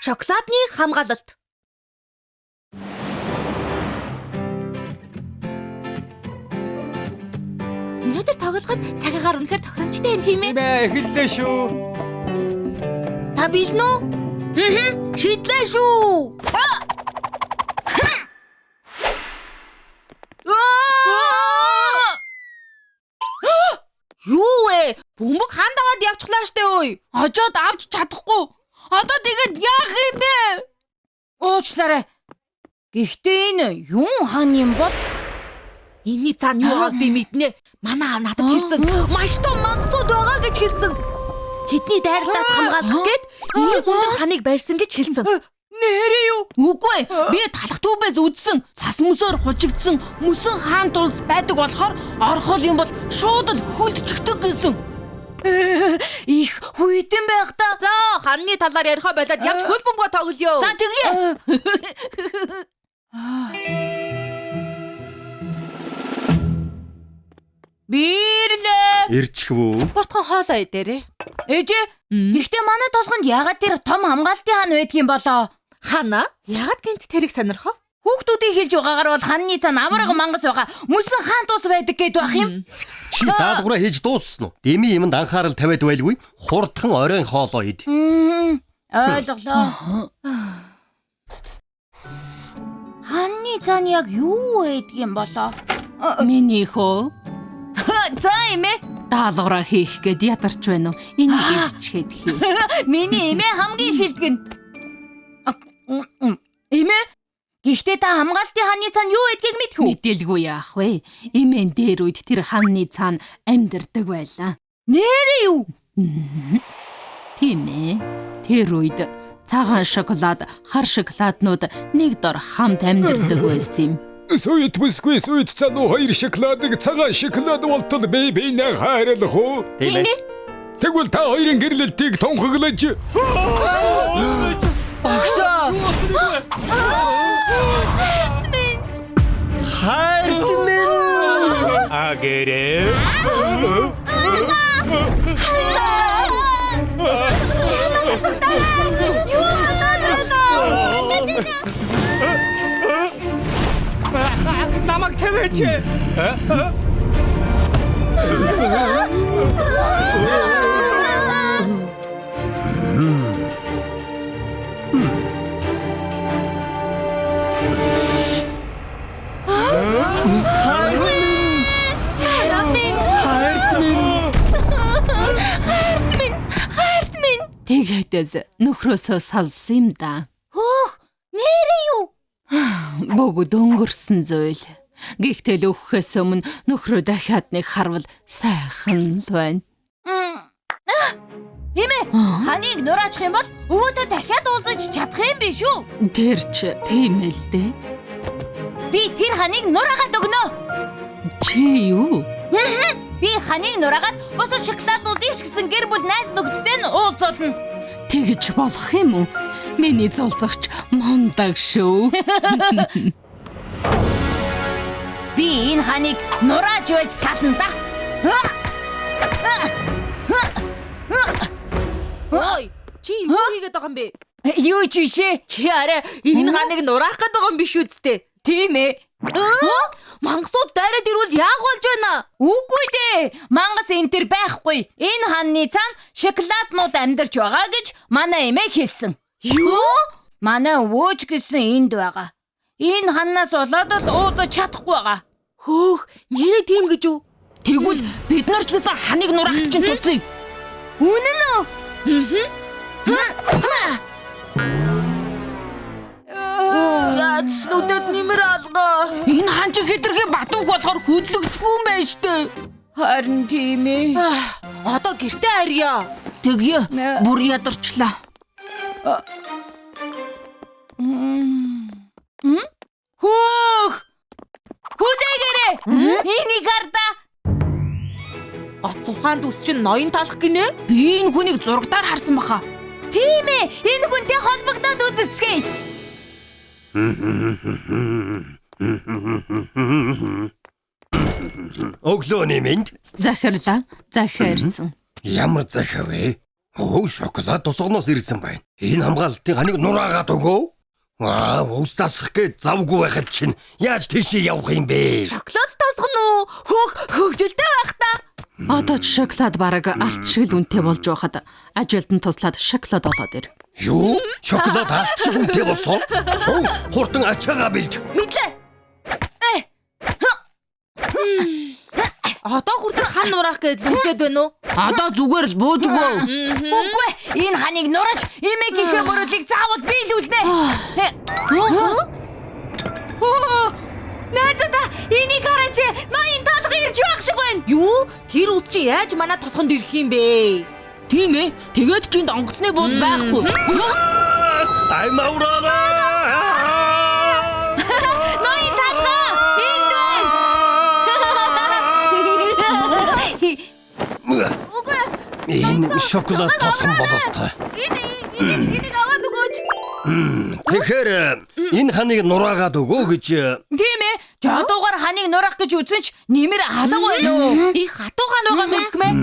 Шоколадны хамгаалалт. Өнөөдөр тоглоход цаг агаар үнэхээр тохиромжтой юм, тийм ээ? Тийм ээ, эхэллээ шүү. За, бэлэн үү? Аа. Шидлээ шүү. Юу вэ? Бөмбөг ханд аваад явчихлаа штэ ой. Очоод авч чадахгүй. Одоо тэгээд яах юм бэ? Уучлаарай. Гэхдээ энэ юун хан юм бол? Энийний цаана юу байгааг би мэднэ. Манай аав надад хэлсэн. Маш том мангасууд байгаа гэж хэлсэн. Тэдний дайралтаас хамгаалах гээд ийм өндөр ханыг барьсан гэж хэлсэн. Нэрээ юу? Үгүй ээ. Би талах түүбээс үзсэн. Цас мөсөөр хужигдсан мөсөн хаан тулс байдаг болохоор орхол юм бол шууд л хөлдчихдөг гэсэн. Их хүйтэн байх та. За, ханны талаар яриха болоод явж хөл бөмбөгөө тоглоё. За, тэгье. Бирлээ. Ирчих вүү? Хурдхан хоолоо идээрээ. Ээжээ. Гэхдээ манай толгонд яагаад тэр том хамгаалтын хан байдгийн болоо? Хана? Яагаад гинт тэрийг сонирхов? Хүүхдүүдийн хэлж байгаагаар бол ханны цаана авраг мангас байгаа. Мөсөн хаан тус байдаг гэд байх юм. Чи даалгавраа хийж дууссан уу? Деми юмд анхаарал тавиад байлгүй. Хурдхан оройн хоолоо ид. Ойлголоо. Ханны цаана яг юу байдгийн болоо? Миний хөө За, эмээ. даалгавраа хийх гээд ядарч байна уу? Энийг илчгээд хий. Миний эмээ хамгийн шилдэг нь. Эмээ. Гэхдээ та хамгаалтын ханны цаана юу байдгийг мэдэх үү? Мэдээлгүй яах вэ? Эмээн дээр үед тэр ханны цаана амьдардаг байлаа. Нэрээ юу? Тийм ээ. Тэр үед цагаан шоколад, хар шоколаднууд нэг дор хамт амьдардаг байсан юм. Сүйт бүсгүй, сүйт залуу хоёр шоколадыг цагаан шоколад болтол бие биенээ хайрлах уу? Тийм ээ. Тэгвэл та хоёрын гэрлэлтийг тунхаглаж Багшаа! Хайрт минь! Агэрээ. Намайг тавиач. Хайрт минь! Хайрт минь. Тэгэхээс нөхрөөсөө салсан юм да. Хөөх. Нэрээ юу? Бүгд өнгөрсөн зүйл. Гэхдээ л өгөхөөс өмнө нөхрөө дахиад нэг харвал сайхан л байна. Эмээ, ханыг нураачих юм бол өвөөдөө дахиад уулзаж чадах юм биш үү? Тэр ч тийм л дээ. Би тэр ханыг нураагаад өгнө. Чи юу? Би ханыг нураагаад бусад шоколаднуудыг ч гэсэн гэр бүл найз нөхдөдтэй нь уулзуулна. Тэгж болох юм уу? Миний зулцагч мундаг шүү. Би энэ ханыг нурааж байж сална да. Ой, чи юу хийгээд байгаа юм бэ? Юу ч биш ээ. Чи арай энэ ханыг нураах гээд байгаа юм биш үсттэй. Тийм ээ. Мангасууд дайраад ирвэл яах болж байна? Үгүй дээ. Мангас энэ төр байхгүй. Энэ ханны цаана шоколаднууд амьдарч байгаа гэж манай эмээ хэлсэн. Юу? Манай өвөөч гэсэн энд байгаа. Энэ ханнаас болоод л уулзаж чадахгүй байгаа. Хөөх, нэрээ тийм гэж үү? Тэгвэл бид нар ч гэсэн ханыг нураах чинь туслая. Үнэн үү? Яаж ч нүдэд нэмэр алгаа. Энэ хан чи хэтэрхий батууг болохоор хөдлөгчгүй юм байна штэ. Харин тийм ээ. Одоо гэртээ харьяа. Тэгье, бүр ядарчлаа. Хөөх! Хүлээгээрэй. Энийг хардаа. Гоц ухаанд үс чинь ноён талах гинэ? Би энэ хүнийг зурагтаар харсан баха. Тийм ээ, энэ хүнтэй холбогдоод үзэцгээе. Өглөөний мэнд. Захирлаа. Захиарсан. Ямар захиа вэ? Өө, шоколад тосгоноос ирсэн байна. Энэ хамгаалалтын ханыг нураагаад өгөө. Аа, ус засах гэж завгүй байхад чинь яаж тийшээ явах юм бэ? Шоколад тосгоно уу? Хөөх хөгжилтэй байх та. Одоо ч шоколад бараг алт шиг л үнэтэй болж байхад ажилд нь туслаад шоколад олоод ир. Юу? Шоколад алт шиг үнэтэй болсон? Суу, хурдан ачаагаа бэлд. Мэдлээ. Одоо хүртэл хан нураах гэж лүсэд байна уу? Одоо зүгээр л бууж өгөө. Үгүй, энэ ханыг нурааж эмээгийнхээ мөрөдлийг заавал биелүүлнэ. Найзуудаа, энийг хараач. Ноён талх ирж байх шиг байна. Юу? Тэр ус чи яаж манай тосгонд ирэх юм бэ? Тийм ээ. Тэгээд ч энд онгоцны бууз байхгүй. Ай мавраа. Ноён талхаа энд байна. Энэ шоколад тосгон бололтой. Энийг аваад өгөөч. Тэгэхээр энэ ханыг нураагаад өгөө гэж. Тийм ээ. Жодуугаар ханыг нураах гэж үзсэн ч нэмэр алга байна уу? Их хатуу хан байгаа юм хэмээ.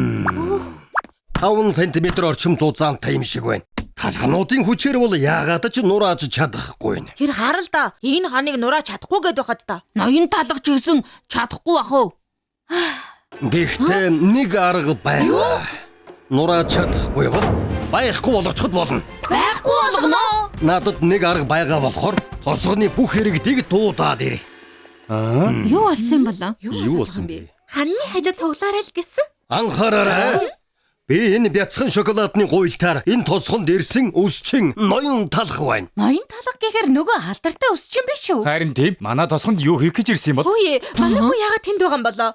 5 см орчим зузаантай юм шиг байна. Талхнуудын хүчээр бол яагаад ч нурааж чадахгүй нэ. Тэр харал да. Энэ ханыг нурааж чадахгүй гэд байхад та. Ноён талх ч гэсэн чадахгүй бах уу? Гэхдээ нэг арга байна. Нурааж чадахгүй бол байхгүй болгочиход болно. Байхгүй болгоно. Надад нэг арга байгаа болохоор тосгоны бүх иргэдийг дуудаад ир. Юу болсон юм болоо? Юу болсон бэ? Ханны хажууд цуглаарай л гэсэн. Анхаараарай. Би энэ бяцхан шоколадны гуйлтаар энэ тосгонд ирсэн өсчин ноён талх байна. Ноён талх гэхээр нөгөө алдартай өсчин биш үү? Харин тийм, манай тосгонд юу хийх гэж ирсэн юм бол? Хөөе, манай хүү яагаад тэнд байгаа юм болоо?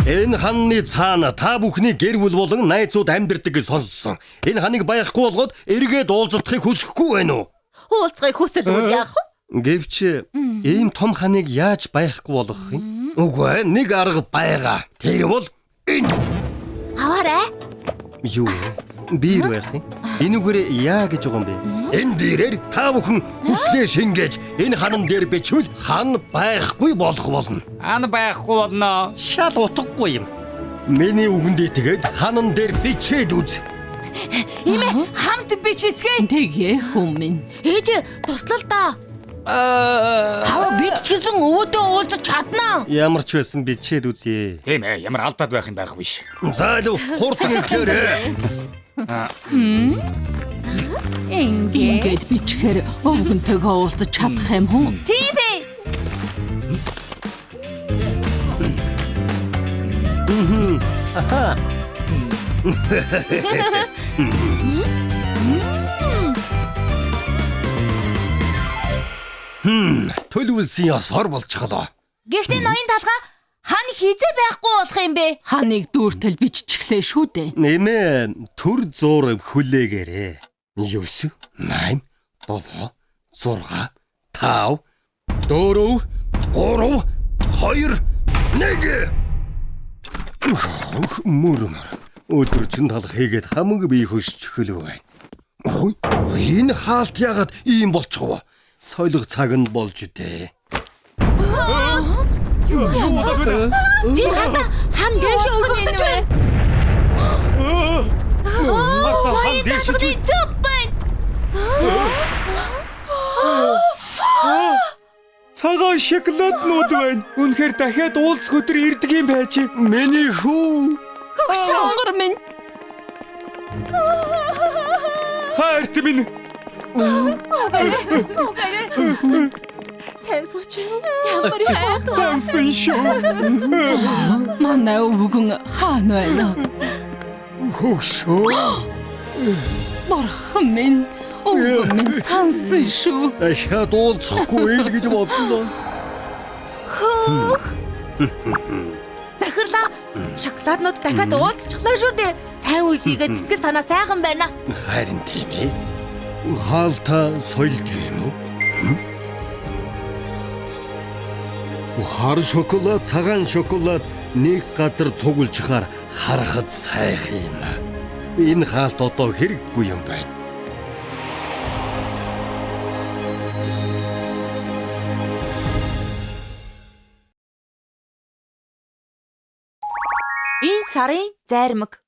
Энэ ханны цаана та бүхний гэр бүл болон найзууд амьдардаг гэж сонссон. Энэ ханыг байхгүй болгоод эргээд уулзалтахыг хүсэхгүй байна уу? Уулзахыг хүсэлгүй яах вэ? Гэвч ийм том ханыг яаж байхгүй болгох юм? Үгүй, нэг арга байгаа. Тэр бол энэ. Аваарай. Юу вэ? Биер байх юм. Энүүгээр яа гэж байгаа юм бэ? Энэ биерээр та бүхэн хүслээ шингээж энэ ханан дээр бичвэл хан байхгүй болох болно. Хан байхгүй болно. Шал утгагүй юм. Миний үгэндээ тэгээд ханан дээр бичээд үз. Имээ хамт бичицгээе. Тэгээ хүмүүн. Ээж туслал та. Хаваа бид ч гэсэн өвөөдөө уулзах чаднаа. Ямар ч байсан бичээд үзье. Тийм ээ, ямар алдаад байх юм байхгүй биш. За л хурдан эхлээрэй. Ингээд бичгээр өвгөнтэйгөө уулзах чадах юм уу? Тийм ээ. Төлөвлөсөн ёсоор болчихлоо. Гэхдээ ноён талгаа хан хизээ байхгүй болох юм бэ? Ханыг дүүртэл биччихлээ шүү дээ. Нэмээ төр зуур хүлээгээрэй. 9 8 7 6 5 4 3 2 1. Мөрмөр. Өдөржин талх хийгээд хамаг бие хөшчихөл байна. Энэ хаалт яагаад ийм болчихов? Сойлго цаг нь болж дээ. Тэр хата хан дээшээ өргөгдөж байна. Хан дээшээ зөв байна. Цагаан шоколаднууд байна. Үнэхээр дахиад уулзах өдөр ирдэг юм байж. Миний хүү. Хөгшөөнгөр минь. Хайрт минь. Сайн сууч. Ямар их сансан шүү. Манай өвгөн хаана байна? Хөгшөө. Бурхан минь, өвгөн минь сансан шүү. Дахиад уулзахгүй л гэж бодлоо. Хөөх. Захирлаа. Шоколаднууд дахиад уулзчихлаа шүү дээ. Сайн үйл хийгээд сэтгэл санаа сайхан байна. Харин тийм ээ. Хаалта соёлд юм уу? Хар шоколад, цагаан шоколад нэг газар цуглжихаар харахад сайхан юм. Энэ хаалт одоо хэрэггүй юм байна. Энэ сарын зайрмаг.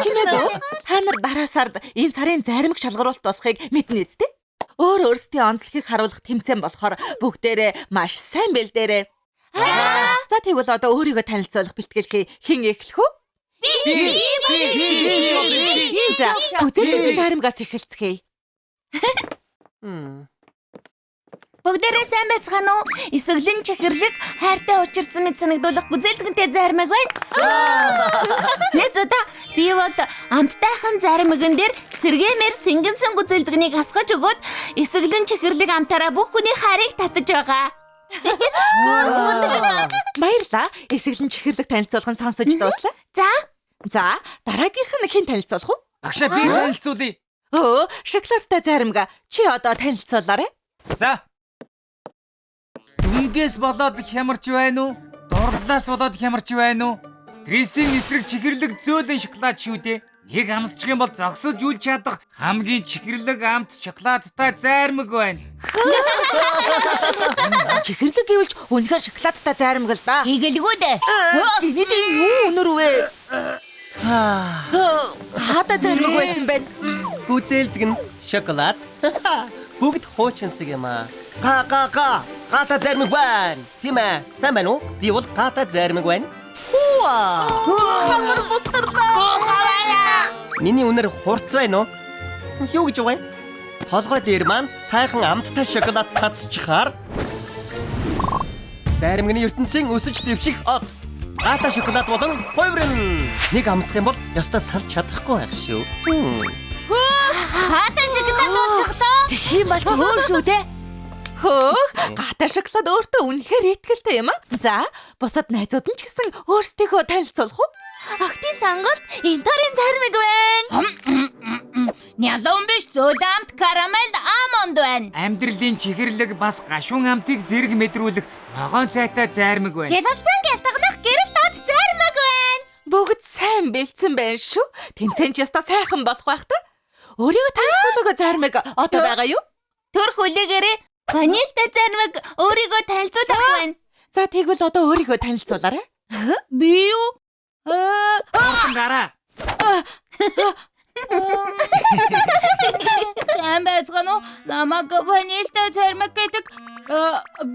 Чимээгүй. Та нар дараа сард энэ сарын зайрмаг шалгаруулалт болохыг мэднэ үсттэй. Өөр өөрсдийн онцлогийг харуулах тэмцээн болохоор бүгдээрээ маш сайн бэлдээрэй. За тэгвэл одоо өөрийгөө танилцуулах бэлтгэлхий хэн эхлэх вэ? Би. За, гүзээлзгэнэ зайрмагаас эхэлцгээе. Бүгдээрээ сайн байцгаана уу? Эсэглэн чихэрлэг хайртай учирсан мэт санагдуулах гүзээлзгэнтэй зайрмаг байна. Найзуудаа, би бол амттайхан зайрмаган дээр сэргээмээр сэнгэнсэн гүзээлзгэнийг асгаж өгөөд эсэглэн чихэрлэг амтаараа бүх хүний хайрыг татаж байгаа. Баярлалаа. Эсэглэн чихэрлэг танилцуулах нь сонсож дууслаа. За. За, дараагийнх нь хэн танилцуулах вэ? Багшаа би танилцуулъя. Өө, шоколадтай зайрмага. Чи одоо танилцуулаарай. За. Дүнгээс болоод хямарч байна уу? Дурлалаас болоод хямарч байна уу? Стрессийн эсрэг чихэрлэг зөөлөн шоколад шүү дээ. Нэг амсчих юм бол зогсож үл чадах хамгийн чихэрлэг амт шоколадтай зайрмаг байна. Чихэрлэг гэвэл үнэхээр шоколадтай зайрмаг л да. Хийгэлгүй дээ. Гинэд энэ юу өнөр вэ? Хаада зайрмаг байсан бэ? Гүзээлзгэн шоколад. Бүгд хуучинсаг юм аа. Га га га. Гата зайрмаг байна. Тийм ээ. Сайн байна уу? Би бол гата зайрмаг байна. Хууа. Хамар бустарлаа. Миний үнэр хурц байна уу? Юу гэж байгаа юм? Толгой дээр маань сайхан амттай шоколад татчихаар зайрмагны ертөнцийн өсөж дэвших од. Гата шоколад болон хувирна. Нэг амсах юм бол ёстой салж чадахгүй байх шүү. Гата шоколад уучихлаа. Тэгэх юм бол ч өөр шүү дээ. Хөөх, гата шоколад өөртөө үнэхээр итгэлтэй юм аа. За, бусад найзууд нь ч гэсэн өөрсдийгөө танилцуулах уу? Охтын сонголт Интарын зайрмаг байна. Нялуун биш зөөлөн амт карамель алмонд байна. Амьдралын чихэрлэг бас гашуун амтыг зэрэг мэдрүүлэх ногоон цайтай зайрмаг байна. Гялалзан гялтганах гэрэл дод зайрмаг байна. Бүгд сайн бэлдсэн байна шүү. Тэмцээн ч ёстой сайхан болох байх та. Өөрийгөө танилцуулаагүй зайрмаг одоо байгаа юу? Төр хүлээгээрээ ванильтай зайрмаг өөрийгөө танилцуулах байна. За тэгвэл одоо өөрийгөө танилцуулаарай. Би юу? Хурдан гараа. Сайн байцгаана уу? Намайг ванильтай зайрмаг гэдэг.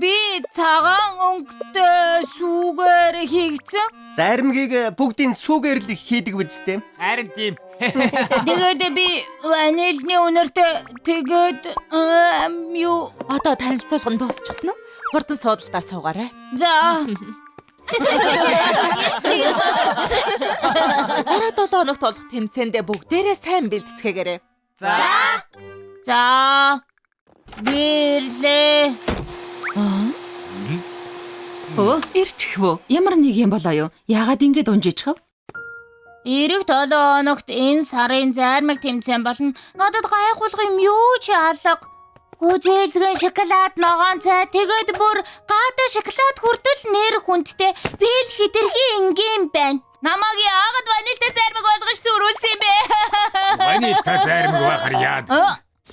Би цагаан өнгөтэй сүүгээр хийгдсэн. Зайрмагийг бүгдийн сүүгээр л хийдэг үсттэй. Харин тийм. Тэгээд би ванильны үнэртэй тэгээд юу Одоо танилцуулга нь дуусчихсан уу? Хурдан суудалтаа суугаарай. За. Дараа 7 хоногт болох тэмцээндээ бүгдээрээ сайн бэлтцгээгээрэй. За. За. Бирлээ. Өө, ирчихвөө. Ямар нэг юм болоо юу? Яагаад ингэж унжичих вэ? Ирэх 7 хоногт энэ сарын зайрмаг тэмцээн болно. Надад гайхуулах юм юу ч алга. Гүзээлзгэн шоколад ногоон цай тэгээд бүр гата шоколад хүртэл нэр хүндтэй би л хэтэрхий энгийн байна. Намайг яагаад ванильтай зайрмаг болгож төрүүлсэн юм бэ? Ванильтай зайрмаг байхаар яад.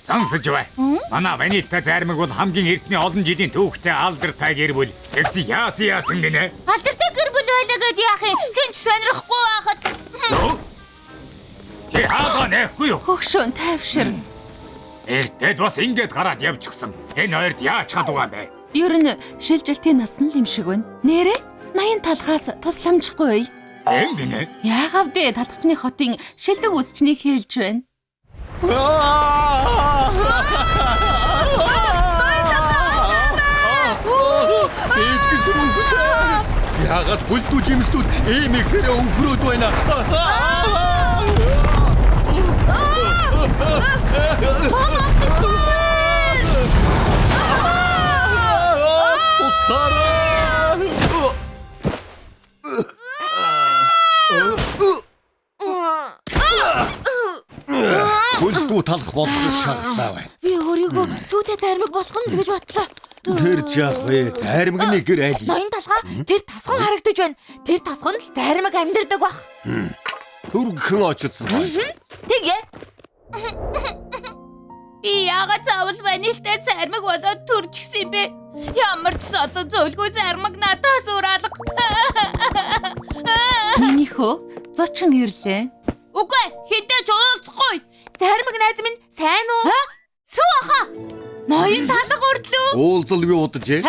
Сонсож бай. Манай ванильтай зайрмаг бол хамгийн эртний олон жилийн түүхтэй алдартай гэр бүл. Тэгсэн яасан яасан гинэ? Алдартай гэр бүл байлаа гэд яах юм? Хэн ч сонирхгүй байхад. Чи хаалга нээхгүй юу? Хөгшөөн тайвшир. Эртэд бас ингэж гараад явчихсан. Энэ хоёрт яаж чадваа юм бэ? Ер нь шилжилтийн нас нь л юм шиг байна. Нэрээ 80 талхаас тусламжгүй. Ингэнэ. Яагаад бэ? Талхчны хотын шилдэг үсчнийг хэлж байна. Дээжгсэн үхлээ. Яагаад бүлдүү жимснүүд ийм ихээр өвхрөөд байна? Тусгараа! Бүлдүү талах болгох шаглаа байна. Би өөрийгөө сүйтэй зайрмаг болох нь л гэж бодлоо. Тэр жаах вэ? Зайрмагны гэр аль? Ноён талгаа тэр тасган харагдаж байна. Тэр тасган л зайрмаг амьдардаг бах. Түргхэн очсон. Тэгээ. Би яагаад заавал ванильтай зайрмаг болоод төрчихсөн юм бэ? Ямар ч содон зөвлөгөө зайрмаг надаас өөр алга. Миний хөө Зочин ирлээ. Үгүй, хинтээ ч уулзахгүй. Заримэг найз минь сайн уу? Сүү аха. Ноён талга өрдлөө. Уулзалгүй уджээ.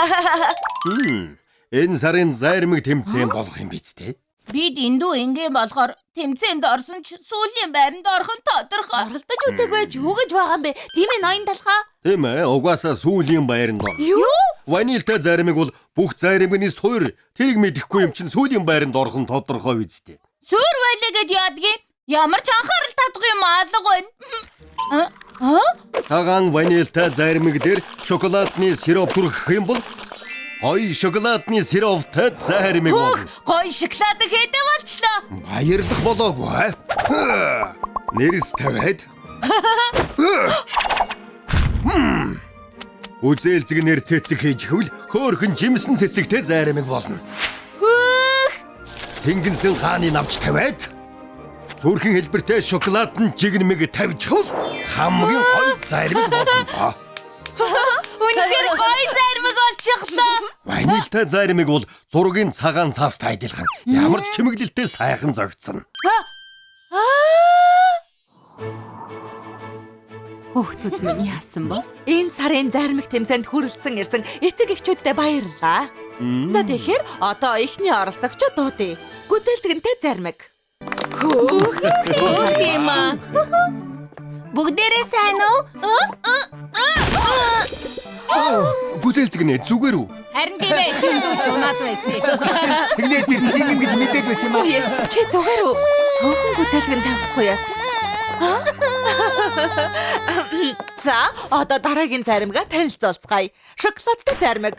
Энэ сарын зайрмаг тэмцээн болох юм биз дээ. Бид эндүү ингийн болохоор тэмцээнд орсон ч сүүлийн байранд орох нь тодорхой. Оролдож үзээгүй байж юу гэж байгаа юм бэ? Тийм ээ ноён талхаа. Тийм ээ, угаасаа сүүлийн байранд ор. Юу? Ванилтай зайрмаг бол бүх зайрмагны суур. Тэрийг мэдэхгүй юм чинь сүүлийн байранд орох нь тодорхой биз дээ. Суур байлаа гэд яадгийн. Ямар ч анхаарал татахгүй юм алга байна. Цагаан ванилтай зайрмаг дээр шоколадны сироп түрхэх юм бол гоё шоколадны сироптай зайрмаг болно. Гоё шоколад хэдэ болчлоо. Баярлах болоогүй. Нэрс тавиад. Үзээлзгэнээр цэцэг хийж хөвл хөөхөн жимсэн цэцэгтэй зайрмаг болно. Хөөх! Тэнгэнсэн хааны навч тавиад. Зүрхэн хэлбэртэй шоколадн жигнэмэг тавьчихвал хамгийн гоё зайрмаг болно. Үнэхээр гоё зайрмаг болчихлоо. Ванилтай зайрмаг бол зургийн цагаан цаастай адилхан. Ямар ч чимэглэлтэй сайхан зогцсон. Хүүхдүүд минь яасан бол? Энэ сарын зайрмаг тэмцээнд хүрэлцэн ирсэн эцэг эхчүүддээ баярлалаа. За тэгэхээр одоо эхний оролцогчид дуудъя. Гүзээлзгэнтэй зайрмаг. Хөөх Хөөх юм аа. Бүгдээрээ сайн уу? Гүзээлзгэнэ зүгээр үү? Харин тийм ээ, хиндүү шунаад байсан. Тэгнээд би тэгнэ гэж мэдээд байсан юм аа. Чи зүгээр үү? Цөөхөн гүзээлзгэн тавихгүй яасан? За, одоо дараагийн зайрмагаа танилцуулцгаая. Шоколадтай зайрмаг.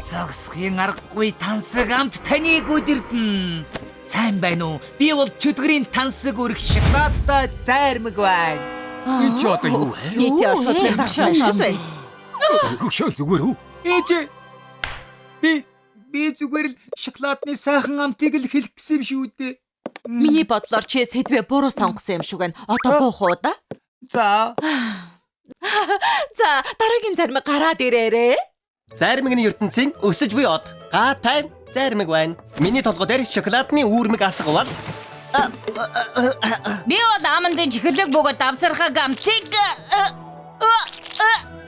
Зогсохын аргагүй тансаг амт таныг өдөрдөн. Сайн байна уу? Би бол чөтгөрийн тансаг өрх шоколадтай зайрмаг байна. Энэ чи одоо юу вэ? Нийтийн оршуулгын зарсан шиг байна. Хөгшөө зүгээр үү? Ээж. Би зүгээр л шоколадны сайхан амтыг л хэлэх гэсэн юм шүү дээ. Миний бодлоор чи сэдвээ буруу сонгосон юм шиг байна. Одоо буух уу да? За. За, дараагийн зармаг гараад ирээрээ. Зайрмагны ертөнцийн өсөж буй од. Гаатай зайрмаг байна. Миний толгой дээр шоколадны үүрмэг асгавал. Би бол амандын чихэрлэг бөгөөд давсархаг амтыг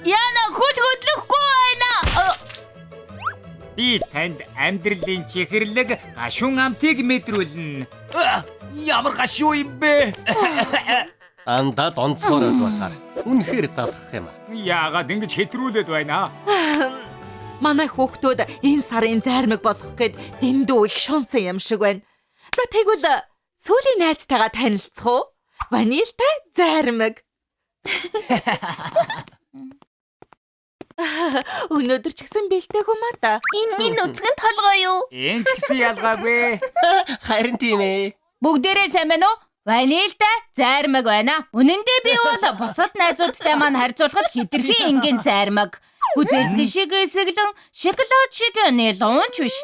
яна хөл хөдлөхгүй байна. Би танд амьдралын чихэрлэг гашуун амтыг мэдрүүлнэ. Ямар гашуу юм бэ? Дандаа донцгороод байхаар үнэхээр залхах юм. Яагаад ингэж хэтрүүлээд байна? Манай хүүхдүүд энэ сарын зайрмаг болох гээд дэндүү их шунсан юм шиг байна. За тэгвэл сүүлийн найзтайгаа танилцах уу? Ванилтай зайрмаг. Өнөөдөр ч гэсэн бэлтээгүй маа та. Энэ нүцгэн толгой юу? Энэ ч гэсэн ялгаагүй. Харин тийм ээ. Бүгдээрээ сайн байна уу? Ванилтай зайрмаг байна. Үнэн дээр би бол бусад найзуудтай маань харьцуулахад хэтэрхий энгийн зайрмаг. Гүзээлзгэн шиг эсэглэн шоколад шиг нэлуунч биш.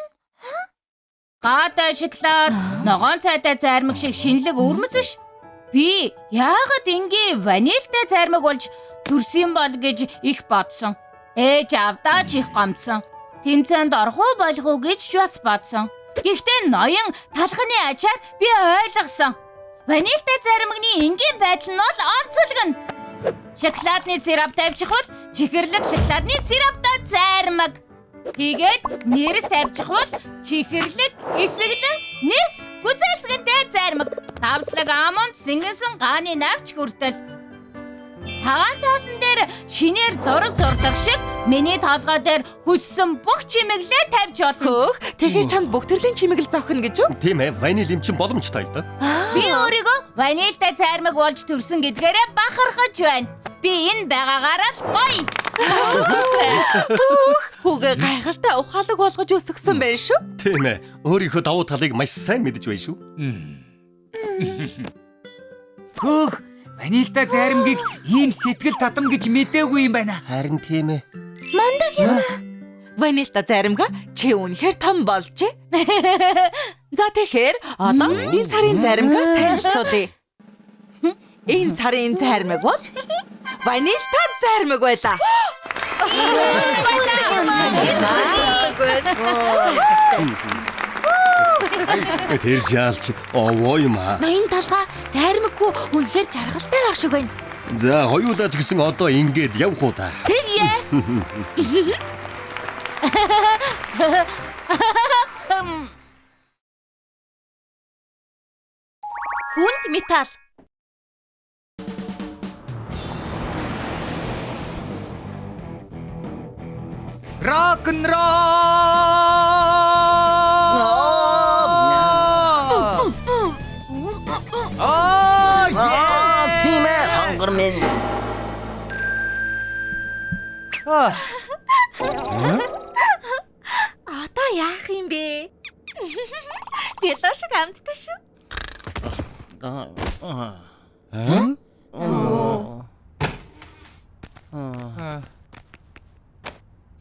Гаатай шоколад, ногоон цайтай зайрмаг шиг шинэлэг өвөрмөц биш. Би яагаад энгийн ванилтай зайрмаг болж төрсөн бол гэж их бодсон. Ээж авдаач их гомдсон. Тэмцээнд орох уу болох уу гэж бас бодсон. Гэхдээ ноён талхны ачаар би ойлгосон. Ванилтай зайрмагны энгийн байдал нь бол онцлог нь. Шоколадны сироп тавьчихвал чихэрлэг шоколадны сироптой зайрмаг. Тэгээд нэрс тавьчихвал чихэрлэг эсэглэн нэрс гүзээлзгэнтэй зайрмаг. Давслаг аманд сэнгэнсэн гааны навч хүртэл. Цагаан цаасан дээр шинээр зураг зурдаг шиг миний толгой дээр хүссэн бүх чимэглээ тавьж болно. Хөөх, тэгэхээр чамд бүх төрлийн чимэглэл зохино гэж үү? Тийм ээ, ванил юм чинь боломжтой л да. Би өөрийгөө ванилтай зайрмаг болж төрсөн гэдгээрээ бахархаж байна. Би энэ байгаагаараа л гоё. Хөөх, хүүгээ гайхалтай ухаалаг болгож өсгсөн байх шүү. Тийм ээ, өөрийнхөө давуу талыг маш сайн мэдэж байна шүү. Хөөх, ванилтай зайрмагийг ийм сэтгэл татам гэж мдээгүй юм байна. Харин тийм ээ. Мундаг юм. Ванилтай зайрмага чи үнэхээр том болжээ. За тэгэхээр одоо энэ сарын зайрмага танилцуулъя. Энэ сарын зайрмаг бол ванилтай зайрмаг байлаа. Тэр жаалч овоо юм аа. Ноён толгой зайрмаггүй үнэхээр жаргалтай байх шиг байна. За хоёулаа ч гэсэн одоо ингээд явах уу та. Тэгье. Хүнд металл. Рок н ролл. Аа, Тийм ээ, хонгор минь. Одоо яах юм бэ? Дэлоо шиг амттай шүү.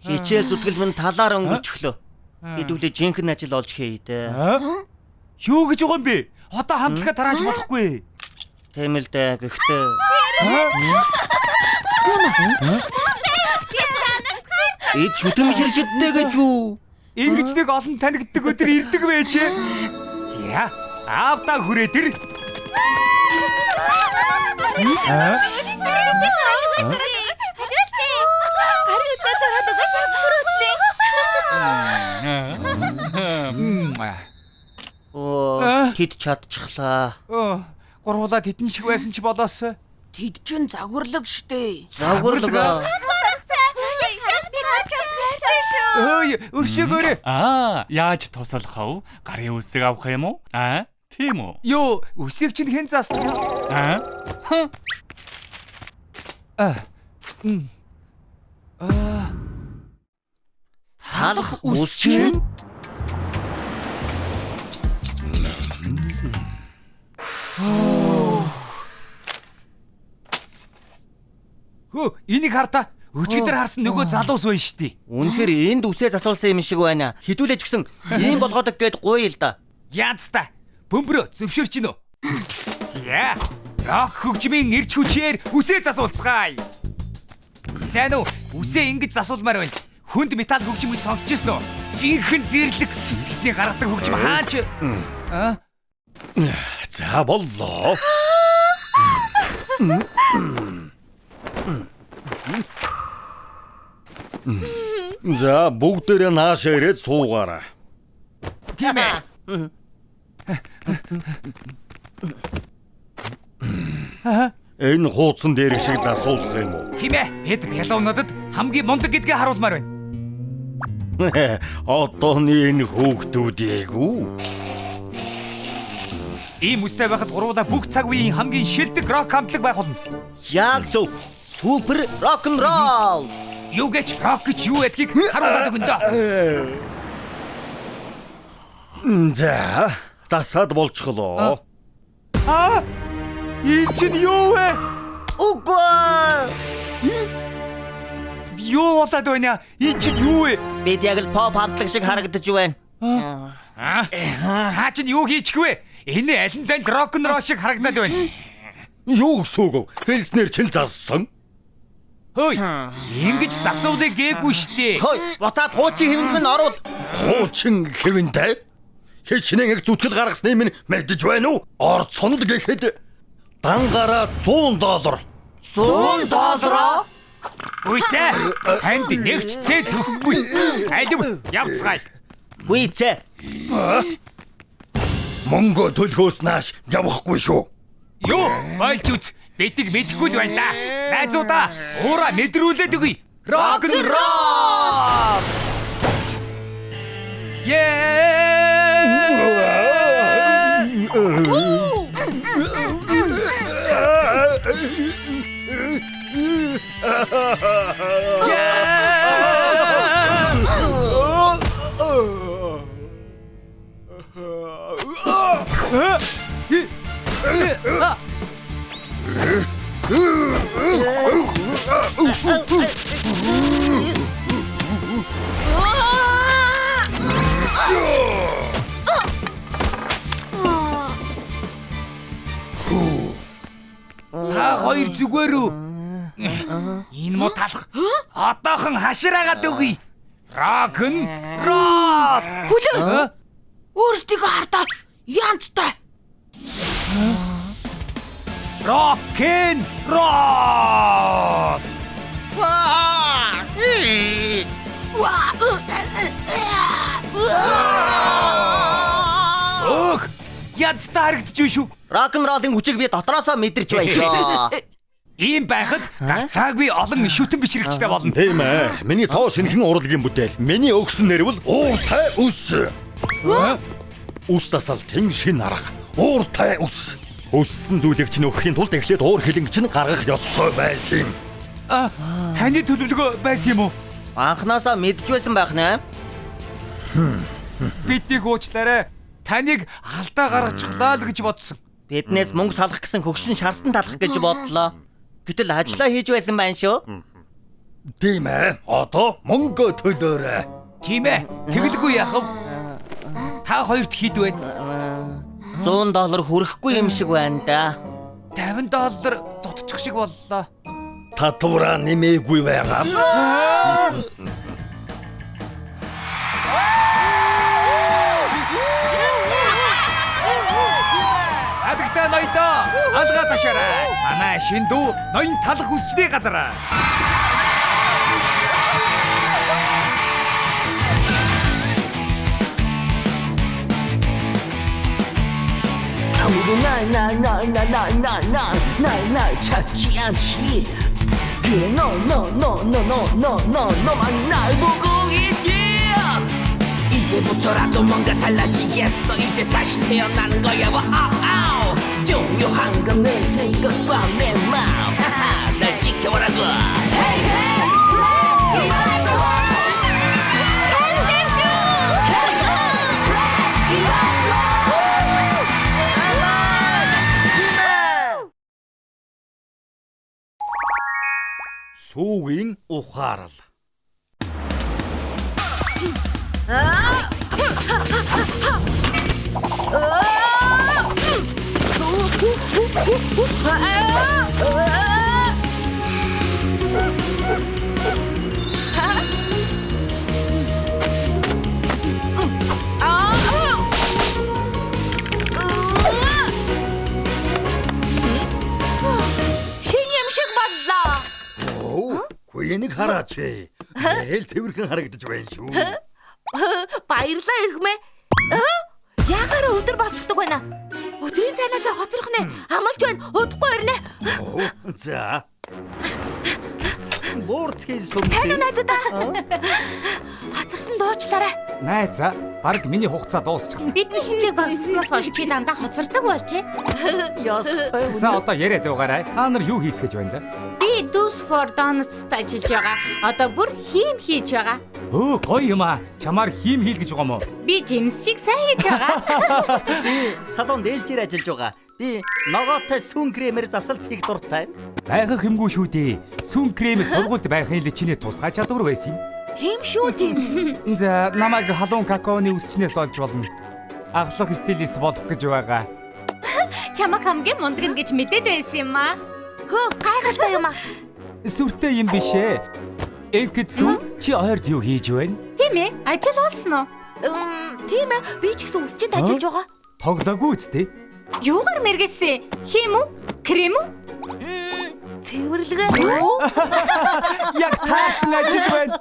Хичээл зүтгэл минь талаар өнгөрчихлөө. Хэдүүлээ жинхэнэ ажил олж хий дээ. Юу гэж байгаа юм бэ? Одоо хамтлагаа тарааж болохгүй. Тийм л дээ. Гэхдээ эд шүтэн хэржидтэй гэж юу? Ингэж нэг олон танигддаг өдөр ирдэг байжээ. За, аавдаа хүрээд ир. Оо, тэд чадчихлаа. Гурвуулаа тэдэн шиг байсан ч болоос. Тэд чинь загварлаг штэ. Загварлаг. Өөй, өршөөгөөрэй. Аа, яаж туслах вэ? Гарын үсэг авах юм уу? Аа, тийм үү? Юу, үсэг чинь хэн заасан? Аа? Хм. Талах ус чинь Хөө, энийг хар та. Өчигдөр харсан нөгөө залуус байна шүү дээ. Үнэхээр энд үсээ засуулсан юм шиг байна. Хэдүүлээ ч гэсэн ийм болгоодог гээд гуй л да. Яаж та? Бөмбөрөө зөвшөөрч гинөө. За, рок хөгжмийн эрч хүчээр үсээ засуулцгаая. Сайн уу? Үсээ ингэж засуулмаар байна. Хүнд металл хөгжим гэж сонсч ирсэн үү? Жинхэнэ зэрлэг бидний гаргадаг хөгжим хаач. Аа? За боллоо. За бүгдээрээ наашаа ирээд суугаарай. Тийм ээ. Энэ хуудсан дээр шиг засуулах юм уу? Тийм ээ. Бид бялуунуудад хамгийн мундаг гэдгээ харуулмаар байна. Одооны энэ хүүхдүүдийг үү? Ийм үстэй байхад гурвуулаа бүх цаг үеийн хамгийн шилдэг рок хамтлаг байх болно. Яг зөв. Супер рок н ролл. Юу гэж рок гэж юу гэдгийг харуулад өгөн дөө. За, засаад болчихлоо. Аа! Энэ чинь юу вэ? Үгүй. Юу болоод байна? Энэ чинь юу вэ? Бид яг л pop хамтлаг шиг харагдаж байна. Аа? Та чинь юу хийчих вэ? Энэ алин танд рок н ролл шиг харагдаад байна. Юу гэсэн үг вэ? Хэлснээр чинь зассан. Хөөй, ингэж засуулъя гээгүй штэ. Хөөй, буцаад хуучин хэвэнд минь оруул. Хуучин хэвэнтэй? Хичнээн их зүтгэл гаргасныг минь мэдэж байна уу? Орцсон л гэхэд дангаараа $100. $100? Гүйцээ, танд нэг ч цент өгөхгүй. Алив, явцгаая. Гүйцээ. Мөнгө төлөхөөс нааш явахгүй шүү. Юу? Ойлж үз. Бидийг мэдэхгүй л байна да. Найзуудаа, уура мэдрүүлээд өгье. Рок н ролл. Ее! Та хоёр зүгээр үү? Энэ муу талах. Одоохон хашираагаад өгье. Рок н рол. Хүлээ. Өөрсдийгөө хардаа янзтай. Рок н рол. Өөх, янзтай харагдаж байна шүү. Рок н роллын хүчийг би дотроосоо мэдэрч байна шүү. Ийм байхад гацаагүй олон шүтэн бичрэгчтэй болно. Тийм ээ. Миний тоо шинэхэн урлагийн бүтээл. Миний өгсөн нэр бол Ууртай үс. Үс дасалтын шин арга. Ууртай үс. Өссөн зүйлийг чинь өгөхийн тулд эхлээд уур хилэнг чинь гаргах ёстой байсан юм. А, таны төлөвлөгөө байсан юм уу? Анхнаасаа мэдж байсан байх нэ. Биднийг уучлаарай. Таныг алдаа гаргачихлаа л гэж бодсон. Биднээс мөнгө салах гэсэн хөгшин шарсан талах гэж бодлоо. Гэтэл ажлаа хийж байсан байна шүү. Тийм ээ. Одоо мөнгө төлөөрэй. Тийм ээ. Тэгэлгүй яах вэ? Та хоёрт хэд вэ? $100 хүрэхгүй юм шиг байна да. $50 дутчих шиг боллоо. Татвараа нэмээгүй байгаа. Адагтай ноёдоо алгаа ташаарай. Манай шин дүү ноён талах үсчний газар. 아무도 날 날 날 날 날 날 날 날 날 찾지 않지. 그래 너 너 너 너 너 너 너 너만이 날 보고 있지. 이제부터라도 뭔가 달라지겠어. 이제 다시 태어나는 거야. 와우. 중요한 건 내 생각과 내 마음. 하하, 날 지켜보라고. Hey, hey, Сүүгийн ухаарал. Шин юм шиг боллоо. Энийг хараач. Нэрэл цэвэрхэн харагдаж байна шүү. Баярлалаа эргэмээ. Яагаараа өдөр болчихдог байна. Өдрийн цайнаасаа хоцрох нэ. Амалж байна. Удахгүй ирнэ. За. Буурцгийн сүмс. Тань найзуудаа. Хоцорсон дуучлаарай. Найзаа, бараг миний хугацаа дуусчихлаа. Бидний хэмжээг багасгаснаас хойш чи дандаа хоцордог болжээ. Ёстой. За одоо яриад байгаарай. Та нар юу хийцгэж байна да? Би Do's for Donuts-т ажиллаж байгаа. Одоо бүр хийм хийж байгаа. Өө, гоё юм аа. Чамаар хийм хийл гэж байгаа юм уу? Би Джимс шиг сайн хийж байгаа. Би салон дээлжээр ажиллаж байгаа. Би ногоотой сүүн кремээр засалт хийх дуртай. Байхах юмгүй шүү дээ. Сүүн крем сургуульд байхын л чиний тусгай чадвар байсан юм. Тийм шүү тийм. За, намайг халуун какаоны үсчнээс олж болно. Ахлах стилист болох гэж байгаа. Чамаг хамгийн мундаг нь гэж мэдээд байсан юм аа. Хөө, гайхалтай юм аа. Сүртэй юм биш ээ. Энкэдсүү чи ойрд юу хийж байна? Тийм ээ, ажил олсон уу? Тийм ээ, би ч гэсэн үсчинд ажиллаж байгаа. Тоглоогүй үстэй. Юугаар мэргэсэн? Хийм үү? Крем үү? Цэвэрлэгээ. Яг таарсан ажил байна.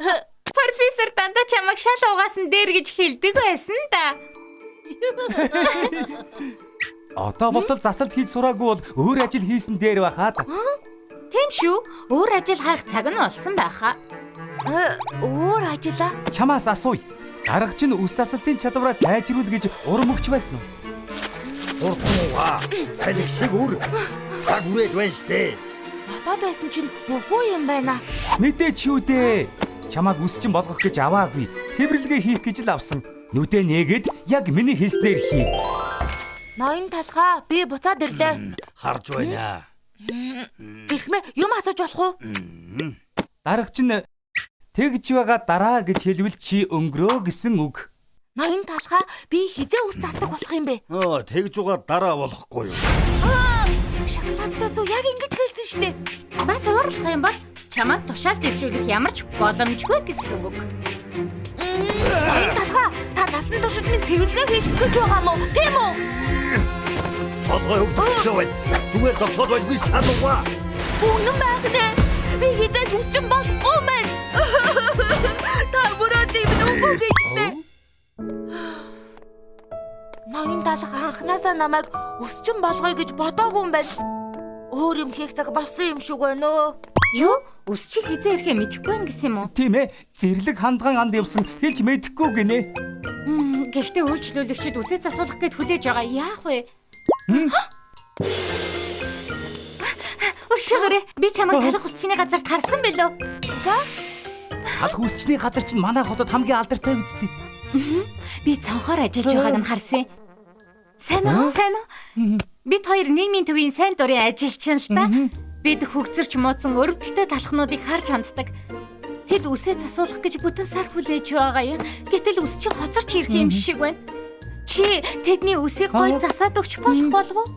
Профессор дандаа чамайг шал угаасан дээр гэж хэлдэг байсан да. Одоо болтол засалт хийж сураагүй бол өөр ажил хийсэн дээр байхаа. Тийм шүү. Өөр ажил хайх цаг нь болсон байхаа. Өөр ажиллаа. Чамаас асууя. Дарга чинь үс засалтын чадвараа сайжруул гэж урам өгч байсан уу? Хурдан салхи шиг үр цаг үрээд байна штэ. Бодоод байсан чинь үгүй юм байна. Мэдээч юу дээ. Чамааг үсчин болгох гэж аваагүй. Цэвэрлэгээ хийх гэж л авсан. Нүдэ нээгээд яг миний хэлснээр хий. Ноён талхаа би буцаад ирлээ. Харж байна. Гэрхмээ юм асууж болох уу? Дарга чинь тэгж байгаа дараа гэж хэлвэл чи өнгөрөө гэсэн үг. Ноён талхаа би хизээ ус татдаг болох юм бэ? Оо, тэгж байгаа дараа болохгүй юу? Шоколад Шоколадтай сүү яг ингэж хэлсэн шүү дээ. Бас уурлах юм бол чамайг тушаал дэвшүүлэх ямар ч боломжгүй гэсэн үг. Ноён талхаа, та насан туршид минь цэвэрлэгээ хийх гэж байгаа юм уу? Тийм үү? Толгой өвдөлттэй байна. Зүгээр зогсоод байгүй шал угаа. Үнэн байх нэ. Би хизээж үсчин болохгүй мэн. Та мөрөөдийг минь үгүй гэжлээ. Ноён талх анхнаасаа намайг өсчин болгоё гэж бодоогүй юм байна. Өөр юм хийх цаг болсон юм шиг байна өө. Юу? Өсчин хизээ ирэхээ мэдэхгүй юм гэсэн юм уу? Тийм зэрлэг хандган анд явсан хэлж мэдэхгүй гинэ. Гэхдээ үйлчлүүлэгчид үсээ засуулах гээд хүлээж байгаа. Яах вэ? Өршөөгөөрэй. Би чамайг талах үсчний газарт харсан билүү? За. Талах үсчний газар чинь манай хотод хамгийн алдартай биз дээ. Би цонхоор ажиллаж байгааг нь харсан. Сайн уу? Сайн уу? Бид хоёр нийгмийн төвийн сайн дурын ажилчин л та. Бид хөгцөрч мууцсан өрөвдөлтэй талхнуудыг харж ханддаг. Тэд үсээ засуулах гэж бүтэн сар хүлээж байгаа юм. Гэтэл үс чинь хоцорч ирэх юм шиг байна. Чи тэдний үсийг гой засаад өгч болох болов уу?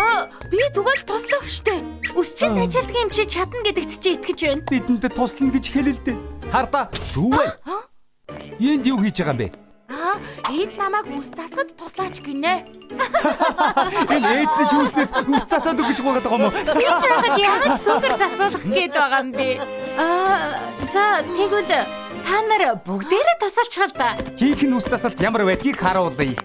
Аа, би зүгээр л туслах штэ. Үс чинь ажилтдаг юм чи чадна гэдэгт чи итгэж байна. Бидэнд туслана гэж хэлэлдэ. Хардаа сүү вэ? Энд юу хийж байгаа юм бэ? Аа, эд намайг үс засахад туслаач гинэ. Энэ ээдсэн шүүснээс үс засаад өгч байгаа юм уу? Би байхад яагаад сүгэр засуулах гээд байгаа юм бэ? Аа, за тэгвэл та нар бүгдээрээ тусалчихал та. Жинхэнэ үс засалт ямар байдгийг харуулъя.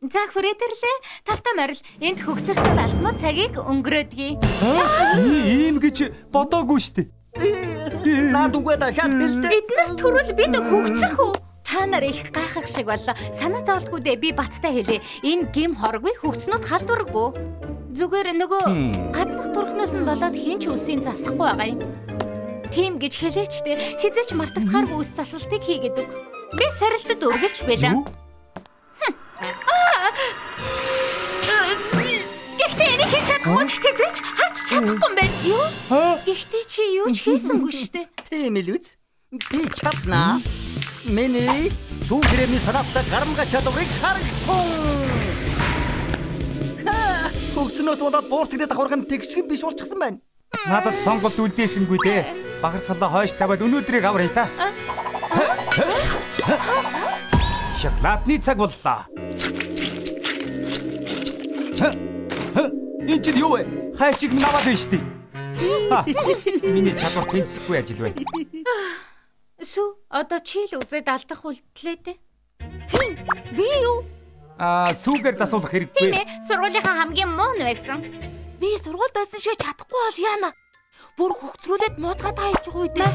За хүрээдэрлээ. Тавтай морил энд хөгцөрсөн алхнууд цагийг өнгөрөөдгий. Ийм гэж бодоогүй шүү дээ. Наад үгүй дахиад хэлдэ. Эднэр төрөл бид хөгцөрх үү? Та нар их гайхах шиг боллоо. Санаа зовлтгүй дээ, би баттай хэлье. Энэ гим хоргүй хөгцнүүд халдваргүй. Зүгээр нөгөө гаднах төрхнөөс нь болоод хэн ч үсийг засахгүй байгаа юм. Тийм гэж хэлээч дээ. Хизээч мартагдахааргүй үс засалтыг хийгээд өг. Би сорилтод үргэлж бэлэн. Гэхдээ энийг хийж чадахгүй, хизээч харж чадахгүй юм байна. Юу? Гэхдээ чи юу ч хийсэнгүй шүү дээ. Тийм л үз. Би чаднаа. Миний сүү кремийн санаатай гарамга чадварыг харагтун. Хөгцнөөс болоод буурцгны давхарга нь тэгшгэн биш болчихсон байна. Надад сонголт үлдээсэнгүй дээ. Бахархалаа хойш тавиад өнөөдрийг аврая та. Шоколадны цаг боллоо. Энэ чинь юу вэ? Хайчиг минь аваад байна шүү дээ. Миний чадвар тэнцэхгүй ажил байна. Сүү, одоо чи л үзээд алдах үлдлээ дээ. Хин, би юу? Аа, сүүгээр засуулах хэрэггүй. Тийм сургуулийнхаа хамгийн муу нь байсан. Би сургуульд байсан шиг чадахгүй бол яана. Бүр хөгцрүүлээд муудгаад хайчих үү дээ.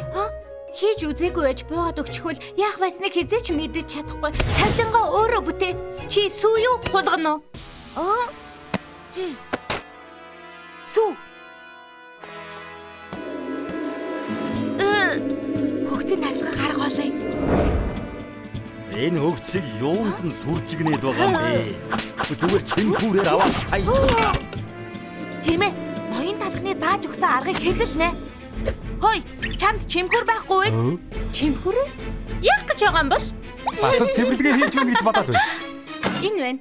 Хийж үзээгүй байж буугаад өгчихвөл яах байсныг хизээч мэдэж чадахгүй. Тавилангаа өөрөө бүтээ. Чи сүү юу, хулгана уу? Аа. Сүү. Хөгцийн арилгах арга олъё. Энэ хөгцийг юунд нь сүржигнээд байгаа юм бэ? Зүгээр чимхүүрээр аваад хайчихлаа. Тийм ноён талхны зааж өгсөн аргыг хэрэглэнэ. Хой, чамд чимхүүр байхгүй үү? Чимхүүр? Яах гэж байгаа юм бол? Бас л цэвэрлэгээ хийж байна гэж бодоод байна. Энэ байна.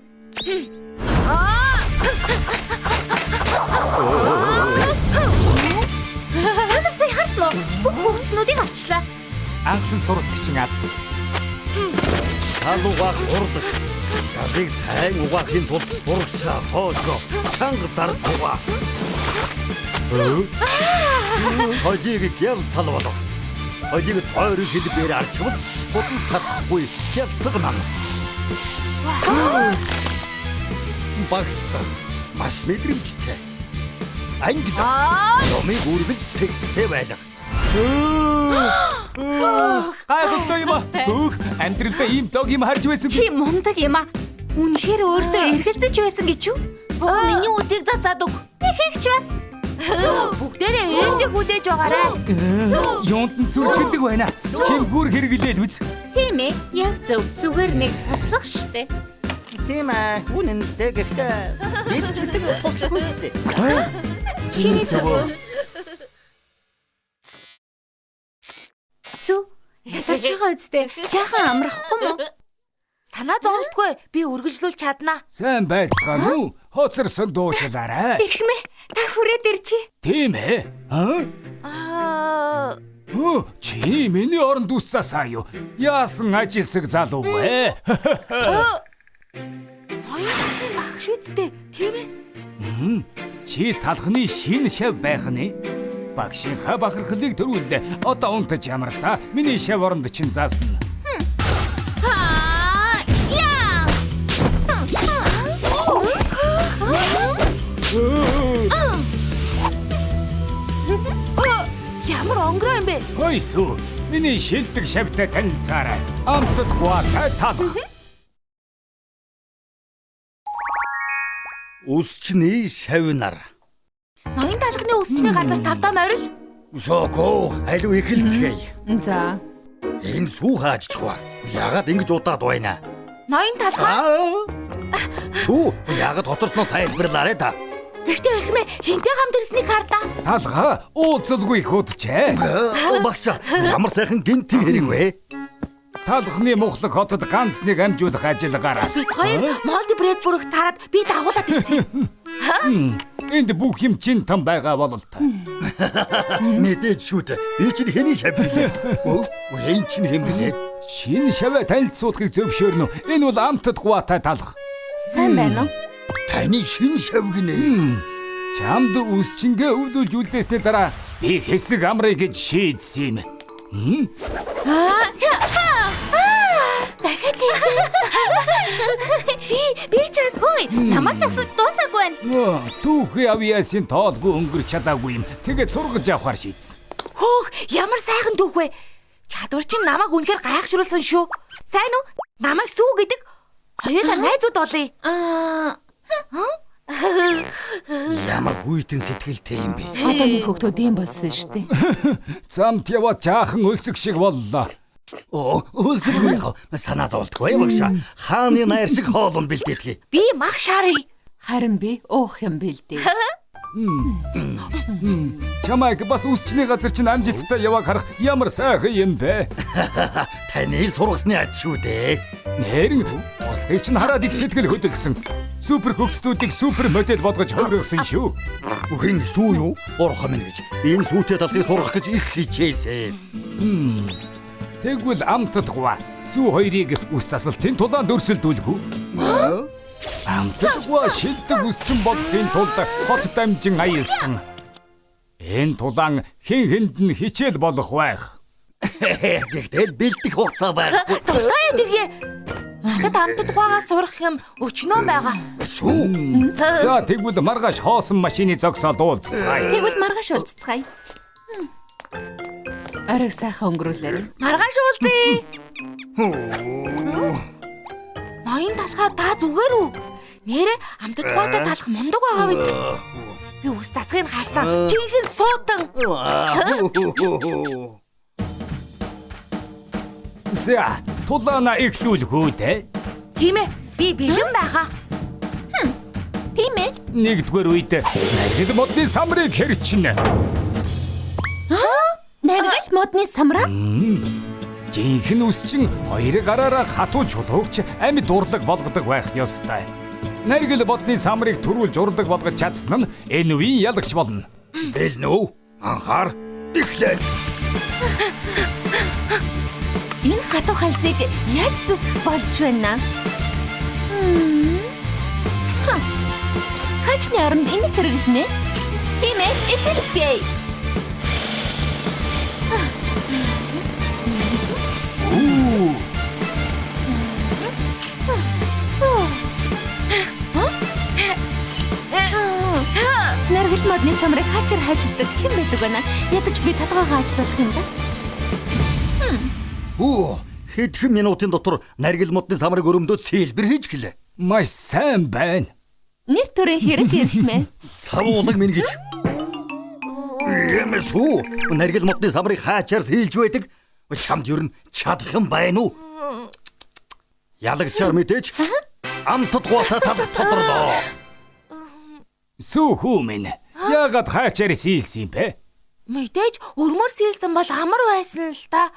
Та нар сая харсан уу? Бүх хөгцнүүдийг авчлаа. Анхлан суралцагчин аз. Шал угаах урлаг. Шалыг сайн угаахын тулд урагшаа хоошоо чанга дарж угаа. Холийг гял цал болох. Холийг тойрог хэлбээр арчвал судал татахгүй гялтгана. Багстах маш мэдрэмжтэй. Англи номыг үргэлж цэгцтэй байлга. Гайхалтай юм аа. Хөөх, амьдралдаа ийм дог юм харж байсан. Чи мундаг юм аа. Үнэхээр өөртөө эргэлзэж байсан гэж юу? Миний үсийг засаад өг. Нэхэгч бас. Бүгдээрээ ээжийг хүлээж байгаарай. Юунд нь сүржигдэг байна. Чимхүүр хэрэглээл үз. Тийм яг зөв. Зүгээр нэг туслах штэ. Тийм үнэн л дээ. Гэхдээ бид ч гэсэн туслах үстэй. Чиний зөв. Сүү, ятарч байгаа үстэй. Жаахан амрахгүй мó? Санаа зовлтгүй. Би үргэлжлүүлж чадна. Сайн байцгаана уу? Хоцорсон дуучлаарай. Эрхмээ, та хүрээд ирчээ. Тийм ээ? Аа? Аа. Хөө, чи миний оронд үсцаасаа юу? Яасан ажилсаг залуу вэ? Ноён талхын багш үсттэй, тийм ээ? Чи талхны шинэ шав байх нэ? Багшийнхаа бахархлыг төрүүллээ. Одоо унтаж ямар та? Миний шав оронд чинь заасна. Ха! Яа! Ямар онгороо юм бэ? Хөөе сүү. Миний шилдэг шавтай танилцаарай. Амтд гуатай талх. Үсчний шав нар. Ноён талхны үсчний газар тавтаа морил. Шоко, алив эхэлцгээе. За. Энэ сүү хаажчихва. Яагаад ингэж удаад байна? Ноён талхаа. Сүү, яагаад хоцорсноо тайлбарлаарай та. Гэхдээ эрхмээ хинтэй хамт ирснийг хардаа. Талхаа уулзалгүй их уджээ. Багш, ямар сайхан гинтийн хэрэг вэ? Талхны мухлаг хотод ганц нэг амжуулах ажил гараа. Бид хоёр Молди Брэдбургт тараад би дагуулад ирсэн юм. Энд бүх юм чин там байгаа бололтой. Мэдээж шүү дээ. Би чинь хэний шав билээ? Өө, энэ чинь хэн билээ? Шинэ шаваа танилцуулахыг зөвшөөрнө. Энэ бол амтд гуатай талх. Сайн байна уу? Таны шинэ шав гинэ. Чамд үсчингээ өвлүүлж үлдээсний дараа би хэсэг амрыг гэж шийдсэн юм. Дахиад тийм. Би ч бас Хөөе, намайг зогсож дуусаагүй байна. Түүхий авьяасын тоолгүй өнгөрч чадаагүй юм. Тэгээд сургаж авахар шийдсэн. хөөх ямар сайхан түүх вэ? Чадвар чинь намайг үнэхээр гайхшруулсан шүү. Сайн уу? Намайг сүү гэдэг. Хоёулаа найзууд болъё. Аа, Ямар хүйтэн сэтгэлтэй юм бэ? Одоо нэг хүүхдүүд ийм болсон шүү дээ. Замд яваад жаахан өлсөг шиг боллоо. Оо, өлсөг яах вэ? Санаа зовлтгүй багш. Хааны найр шиг хоолнд бэлдээдгий. Би мах шаарыг. Харин би уух юм бэлдээ. Чамайг бас үсчний газар чинь амжилттай явааг харах ямар сайхан юм бэ? Таны сургасны аж шүү дээ. Нэрэн туслахыг чинь хараад их сэтгэл хөдлөсөн. Супер хөгжлүүдийг супер модель болгож хувиргасан шүү. Хэн сүү юу? Бурхан минь гэж. Энэ сүүтэй талхыг сургах гэж их хичээсэн. Тэгвэл амтд гуа. Сүү хоёрыг үс засалтын тулаанд өрсөлдүүлэх үү? Амтд гуа шилдэг үсчин болохын тулд хот дамжин аялсан. Энэ тулаан хэн хэнд нь хичээл болох байх. Гэхдээ бэлдэх хугацаа байхгүй. Дуртай тэргээ. Надад амтд гуагаас сурах юм өчнөө байгаа. Сүү. За тэгвэл маргааш хоосон машины зогсоолд уулзцгаая. Тэгвэл маргааш уулзцгаая. Оройг сайхан өнгөрүүлээрэй. Маргааш уулзъя. Ноён талхаа та зүгээр үү? Нэрэ амтд гуатай талах мундаг байгаа биз? Би үс цацгийг харсан. Жинхэнэ суутан. За, тулаанаа эхлүүлэх үү те? Тийм ээ. Би бэлэн байгаа. Тийм ээ. Нэгдүгээр үед наргил модны самрыг хэрчнэ. Наргил модны самраа? Жинхэнэ үсчин хоёр гараараа хатуу чулуугч амьд урлаг болгодог байх ёстой. Наргил модны самрыг төрүүлж урлаг болгож чадсан нь энэ үеийн ялагч болно. Бэлнэ үү? Анхаар эхлэе. Энэ хатуу халсыг яаж зүсэх болж байна? Хаачны оронд энэ хэрэглэнэ. Тийм ээ, эхэлцгээе. Наргил модны самрыг хаачаар хаажилдаг хэн байдаг вэ? Ядаж би толгойгоо ажилуулах юм да. Хүү, хэдхэн минутын дотор наргил модны самрыг өрөмдөөд сэлбэр хийж гэлээ. Маш сайн байна. Нэр төрийн хэрэг эрхмээ. Савуулаг минь гэж. Ямас үү? Наргил модны самрыг хаачаар сэлж байдаг. Чамд ер нь чадах юм байна уу? Ялагчаар мэдээж амтд гуатаа талх тодорлоо. Сүү хүү минь. Яагаад хаачаар сэлсэн юм бэ? Мэдээж өрмөр сэлсэн бол амар байсан л та.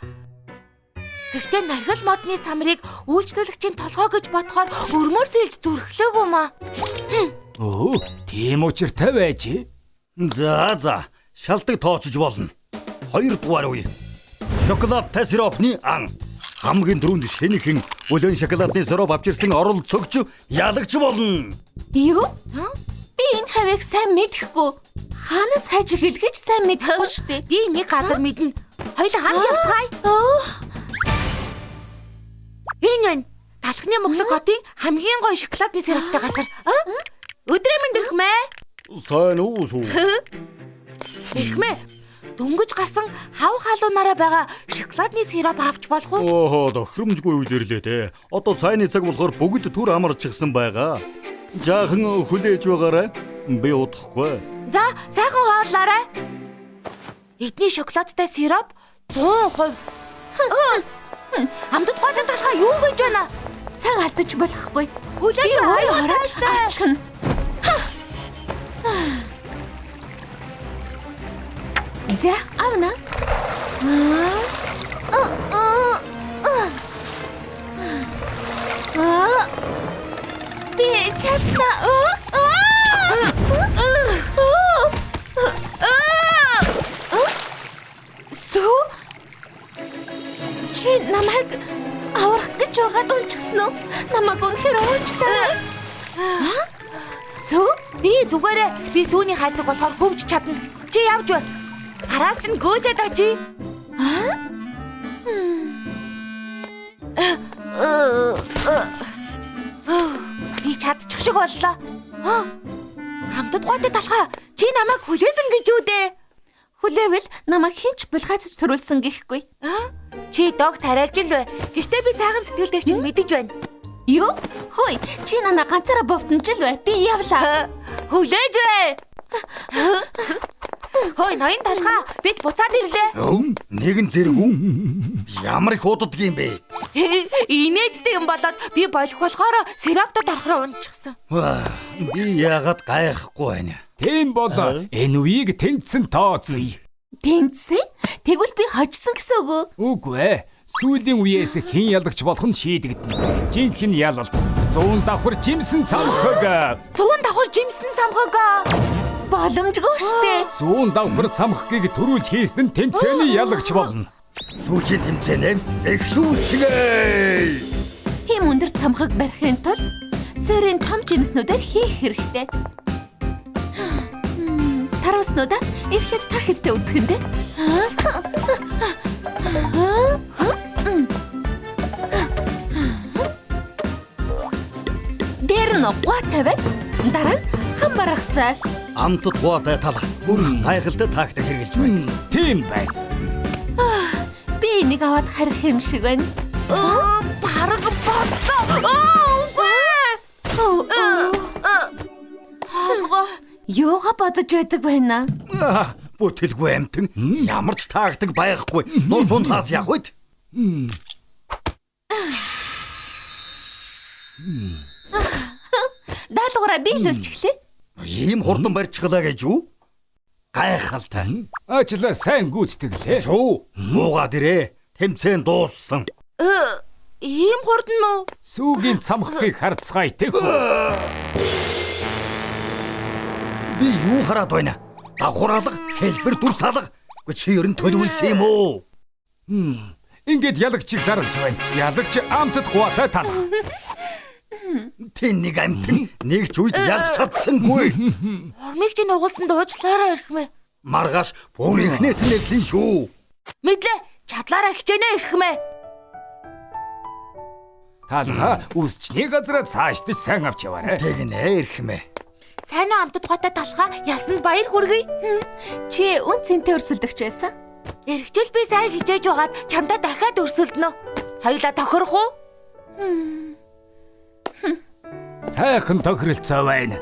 Гэхдээ нархил модны самрыг үйлчлүүлэгчийн толгой гэж бодохоор өрмөр сэлж зүрхлээгүй маа. Өө, тийм учиртай байж. За за, шалдаг тоочж болно. 2 дугаар үе. Шоколадтай сиропны ан. Хамгийн түрүүнд шинэхэн өлөн шоколадны сироп авчирсан оролцогч ялагч болно. Юу? Би энэ хавийг сайн мэдэхгүй. Хаанаас хайж эхэлхэж сайн мэдэхгүй шүү дээ. Би нэг газар мэднэ. Хоёулаа хамт явцгаая. Энэ байна. Талхны мөхлөг хотын хамгийн гоё шоколадны сироптой газар. Өдрөө минь эрхмээ. Сайн уу сүү. Эрхмээ. Дөнгөж гарсан хав халуунаараа байгаа шоколадны сироп авч болох уу? Оохоо, тохиромжгүй үед ирлээ те. Одоо цайны цаг болохоор бүгд түр амарчихсан байгаа. Жаахан хүлээж байгаарай. Би удахгүй. За, сайхан хооллоорой. Эдний шоколадтай сироп 100%. Амтд гойтой талхаа юу гэж байна? Цаг алдаж болохгүй. Хүлээж Би өөрөө ороод авчихна. За, авна. Би чадна. Сүү? Чи намайг аврах гэж байгаад унчихсан уу? Намайг үнэхээр уучлаарай. Сүү? Би зүгээрээ би сүүний хайцаг болохоор хөвж чадна. Чи явж бай. Араас чинь гүйцээд очие. Би чадчих шиг боллоо. Амтд гойтой талхаа чи намайг хүлээсэн гэж үү дээ? Хүлээвэл намайг хэн ч булгаацж төрүүлсэн гэхгүй. Чи дог царайлж л бай. Гэхдээ би сайхан сэтгэлтэй чинь мэдэж байна. Юу? Хөөе, чи нана ганцаараа бовтонж л бай. Би явлаа. Хүлээж бай. Хөөе, ноён талхаа бид буцаад ирлээ. Нэгэн зэрэг үү? Ямар их уддаг юм бэ? Инээдтэй юм болоод би болох болохоор сироптод орохороо унчихсан. Би яагаад гайхгүй байна? Тийм бол энэ үеийг тэнцсэн тооцъё. Тэнцсэн? Тэгвэл би хожсон гэсэн үг үү? Үгүй ээ. Сүүлийн үеэс хэн ялагч болох нь шийдэгдэнэ. Жинхэнэ ялалт 100 давхар жимсэн цамхаг. 100 давхар жимсэн цамхаг. Боломжгүй штэ. 100 давхар цамхгийг төрүүлж хийсэн тэмцээний ялагч болно. Сүүлийн тэмцээнээ эхлүүлцгээе. Тийм өндөр цамхаг барихын тулд суурийн том жимснүүдээр хийх хэрэгтэй. Таруулснуудаа эхлээд та хэдтэй үзэх нь дээ. Дээр нь гуа тавиад дараа нь хам барах цай. Амтд гуатай талах бүрх гайхалтай тактик хэрэгжилж байна. Тийм байна. Би энийг аваад харих юм шиг байна. Бараг боллоо. Үгүй. Толгой. Юугаа бодож байдаг байна? Бүтэлгүй амтан ямар ч тактик байхгүй. Нуур зунхаас явах үед. Даалгавраа биелүүлчихлээ. Ийм хурдан барьчихлаа гэж юу? Гайхалтай. Ажлаа сайн гүйцэтгэлээ. Сүү, муугаад ирээ. Тэмцээн дууссан. Ийм хурдан мó? Сүүгийн цамхгийг харцгаая тэг. Би юу хараад байна? Давхар алга, хэлбэр дүрс алга. Чи ер нь төлөвлөсөн юм уу? Ингээд ялагчийг зарлж байна. Ялагч амтд гуатай талах. Тэн нэг амтан нэг ч үед ялж чадсангүй. Урмыг чинь угуулсан дуучлаарай эрхмээ. Маргааш бүр эхнээс нь эхлэн шүү. Мэдлээ, чадлаараа хичээнэ эрхмээ. Талха үсчний газараа цаашдаж сайн авч яваарай. Тэгнэ эрхмээ. Сайн амтд гуатай талхаа ясанд баяр хүргэе. Чи үн цэнтэй өрсөлдөгч байсан? Эрхжил би сайн хичээж байгаад чамдаа дахиад өрсөлдөнө. Хоёулаа тохирох уу? Сайхан тохиролцоо байна.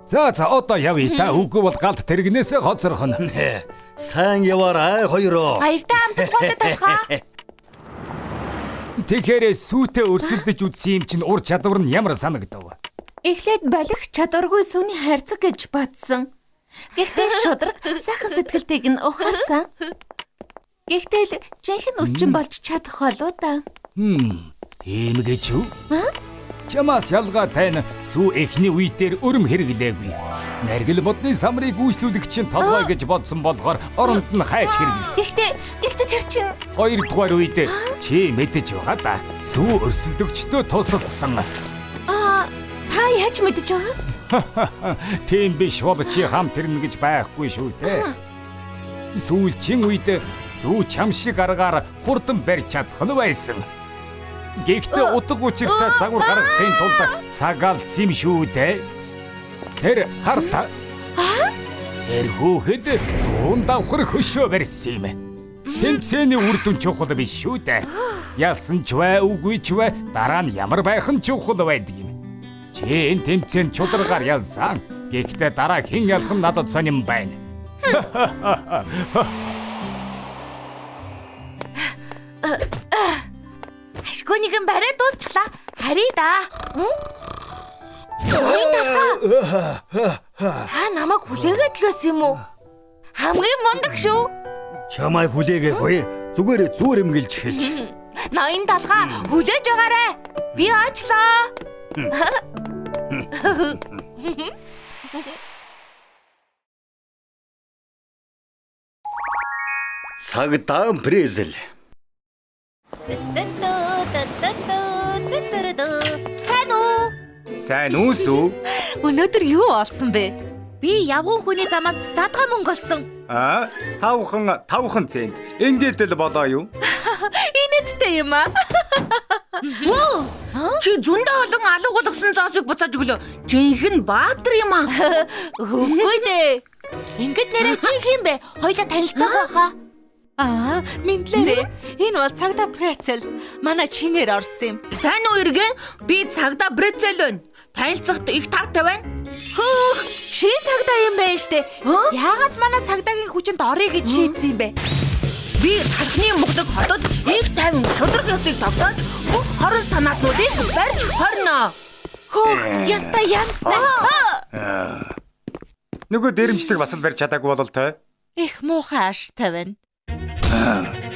За за одоо явъя та. Үгүй бол галт тэрэгнээсээ хоцорхоно. Сайн яваарай хоёроо. Баяртай амтд гуатай талхаа. Тэгэхээр сүүтэй өрсөлдөж үзсэн юм чинь ур чадвар нь ямар санагдав? Эхлээд болох чадваргүй сүүний хайрцаг гэж бодсон. Гэхдээ шудраг сайхан сэтгэлтэйг нь ухаарсан. Гэхдээ л жинхэнэ өсчин болж чадах болоо да. Тийм гэж үү? Чамаас ялгаатай нь сүү эхний үе дээр өрөм хэрэглээгүй. Наргил модны самрыг үйлчлүүлэгчийн толгой гэж бодсон болохоор оронд нь хайж хэрэглэсэн. Гэхдээ тэр чинь Хоёрдугаар үед чи мэдэж байгаа да. Сүү өрсөлдөгчдөө тусалсан. Аа, та яаж мэдэж байгаа? Тийм биш бол чи хамт ирнэ гэж байхгүй шүү дээ. Сүүлчийн үед сүү чам шиг аргаар хурдан барьж чадах нь байсан. Гэхдээ утга учиртай загвар гаргахын тулд цаг алдсан юм шүү дээ. Тэр хар та. Тэр хүүхэд 100 давхар хөшөө барьсан юм. Тэмцээний үр дүн чухал биш шүү дээ. Ялсан ч бай, үгүй ч бай, дараа нь ямар байх нь чухал байдаг юм. Чи энэ тэмцээнд чударгаар ялсан. Гэхдээ дараа хэн ялах нь надад сонирн байна. Ашгүй нэгэн барай дуусчлаа. Харъя да. Та намайг хүлээгээд л байсан юм уу? Хамгийн мундаг шүү. Чамайг хүлээгээгүй. Зүгээр зүүр эмгэлж эхэлж. Ноён талгаа хүлээж байгаарай. Би очлоо. Цагдаа Презел. Сайн уу? Сайн уу сүү? Өнөөдөр юу олсон бэ? Би явган хүний замаас задгаа мөнгө олсон. Аа, 5 цент. Ингээд л болоо юу? Инээдтэй юм аа. Чи зөндөө олон алга болгосон зоосыг буцааж өглөө. Жинхэнэ баатар юм аа. Үгүй дээ. Ингээд нэрээ чи хин бэ? Хоёлаа танилцах байхаа. Аа, мэдлээрээ. Энэ бол цагдаа Прецел. Манай чинээр орсон юм. Сайн уу иргэн? Би цагдаа Прецел байна. Танилцахад их таатай байна. Хөөх, шин цагдаа юм байна штэ. Яагаад манай цагдаагийн хүчинд орё гэж шийдсэн юм бэ? Би тархины мухлаг хотод их тайван шудраг ёсыг тогтоож бүх хорон санаатнуудыг барьж хорно. Хөөх, яста янзтай. Нөгөө дэрэмжлэг бас л барьж чадаагүй болол той. Их муухай аштай байна.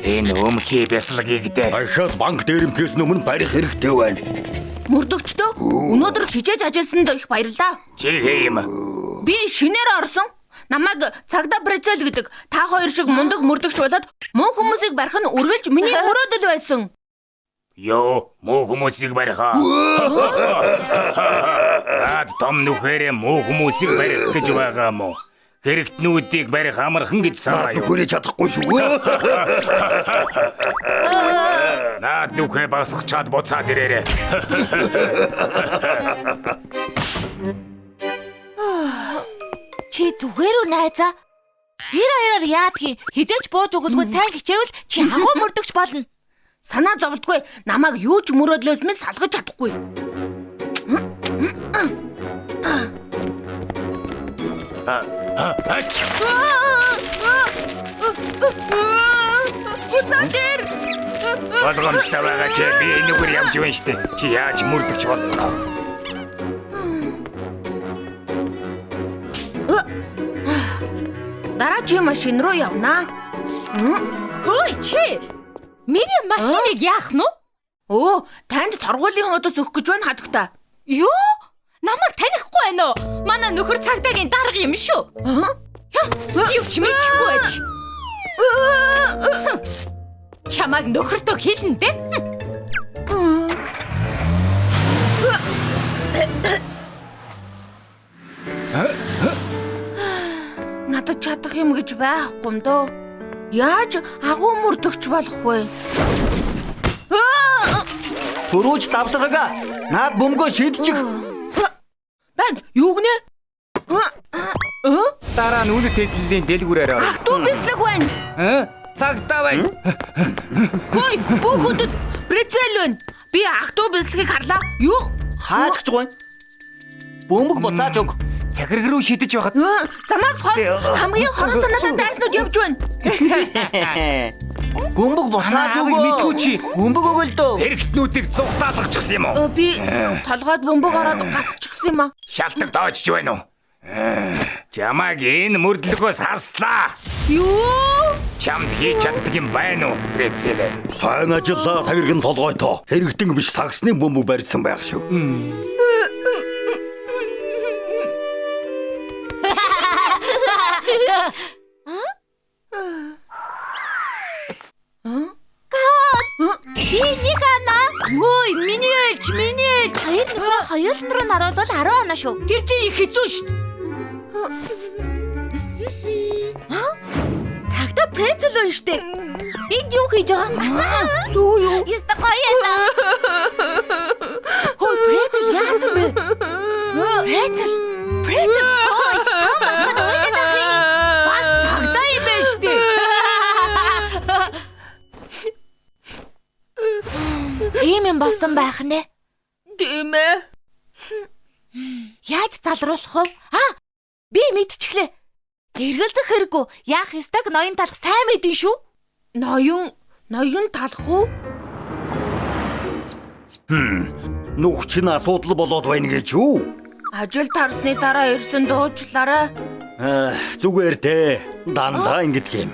Энэ өмхий бясалгыг дээ. Дахиад банк дээрэмхээс өмнө барих хэрэгтэй байна. Мөрдөгчдөө өнөөдөр хичээж ажилласанд их баярлалаа. Чи хэм. Би шинээр орсон. Намайг цагдаа Прецел гэдэг. Та хоёр шиг мундаг мөрдөгч болоод муу хүмүүсийг барих нь үргэлж миний мөрөөдөл байсан. Йоо, муу хүмүүсийг барих аа. Наад том нүхээрээ муу хүмүүсийг барих гэж байгаа мó. Хэрэгтнүүдийг барих амархан гэж санаа юу. Нөхөрөө чадахгүй шүү. Наад нүхээ басгачаад буцаад ирээрэй. Чи зүгээр үү найзаа? Тэр хоёроор яадгийн хизээч бууж өгөлгүй сайн хичээвэл чи агуу мөрдөгч болно. Санаа зовлтгүй намайг юу ч мөрөөдлөөс минь салгаж чадахгүй. Буцаад ир. Болгоомжтой байгаа чи би энэгээр явж байна штэ. Чи яаж мөрдөгч болно? Дараа чи машин руу явнаа. Хөөе чи. Миний машиныг яах нь вэ? Өө, танд торгуулийн хуудас өгөх гэж байна хадагта. Юу? Намайг танихгүй байна уу? Манай нөхөр цагдаагийн дарга юм шүү. Юу ч мэдэхгүй байж. Чамайг нөхөртөө хэлнэ дээ. Надад чадах юм гэж байхгүй юм дөө. Яаж агуу мөрдөгч болох вэ? Төрөөж давсаргаа. Наад бөмбөгөө шидчих. Банд, юу гинэ? Дараа нь үнэт хэдлийн дэлгүүрээр орё. Ах дүү бислэг байна. Цагдаа байна. Хөөе, бүхэнд Прецел байна. Би ах дүү бислэгийг харлаа. Юу? Хаач гэж байна. Бөмбөг буцааж өг. Захираг руу шидэж байхад Замаас хол хамгийн хорон санаатай дайснууд явж байна. Бөмбөг буцааж аавыг өгөө. мэдгүй чи. Бөмбөг өгөө л дөө. Хэрэгтнүүдийг зугтаалгачихсан юм уу? Би толгойд бөмбөг ороод гацчихсан юм аа. Шалтаг доожж байна уу? Чамайг энэ мөрдлөгөөс хаслаа. Юу? Чамд хийж чаддаг юм байна уу, Прецел? Сайн ажиллаа цагиргэн толгойтоо. Хэрэгтэн биш сагсны бөмбөг барьсан байх шиг. Би нэг ана. Ой, миний ээлж, миний ээлж. Хоёр нөхрөө хоёулын руу наруулвал 10 ана шүү. Тэр чинь их хэцүү шүү дээ. Цагдаа Прецел байна штэ. Энд юу хийж байгаа? Сүү юу? Яста гоё яла. Хөө Прецел яасан бэ? Прецел. Прецел. Ой, том бачаа уйлаад ах юм. Бас цагдаа юм байна шүү дээ. Тийм юм болсон байх нэ. Тийм ээ. Яаж залруулах вэ? Аа, би мэдчихлээ. Эргэлзэх хэрэггүй. Яах ёстойг ноён талах сайн мэдэн шүү. Ноён талах уу? Нүх чинь асуудал болоод байна гэж юу? Ажил тарсны дараа ирсэн дуучлаарай. Зүгээр дээ. Дандаа ингэдэг юм.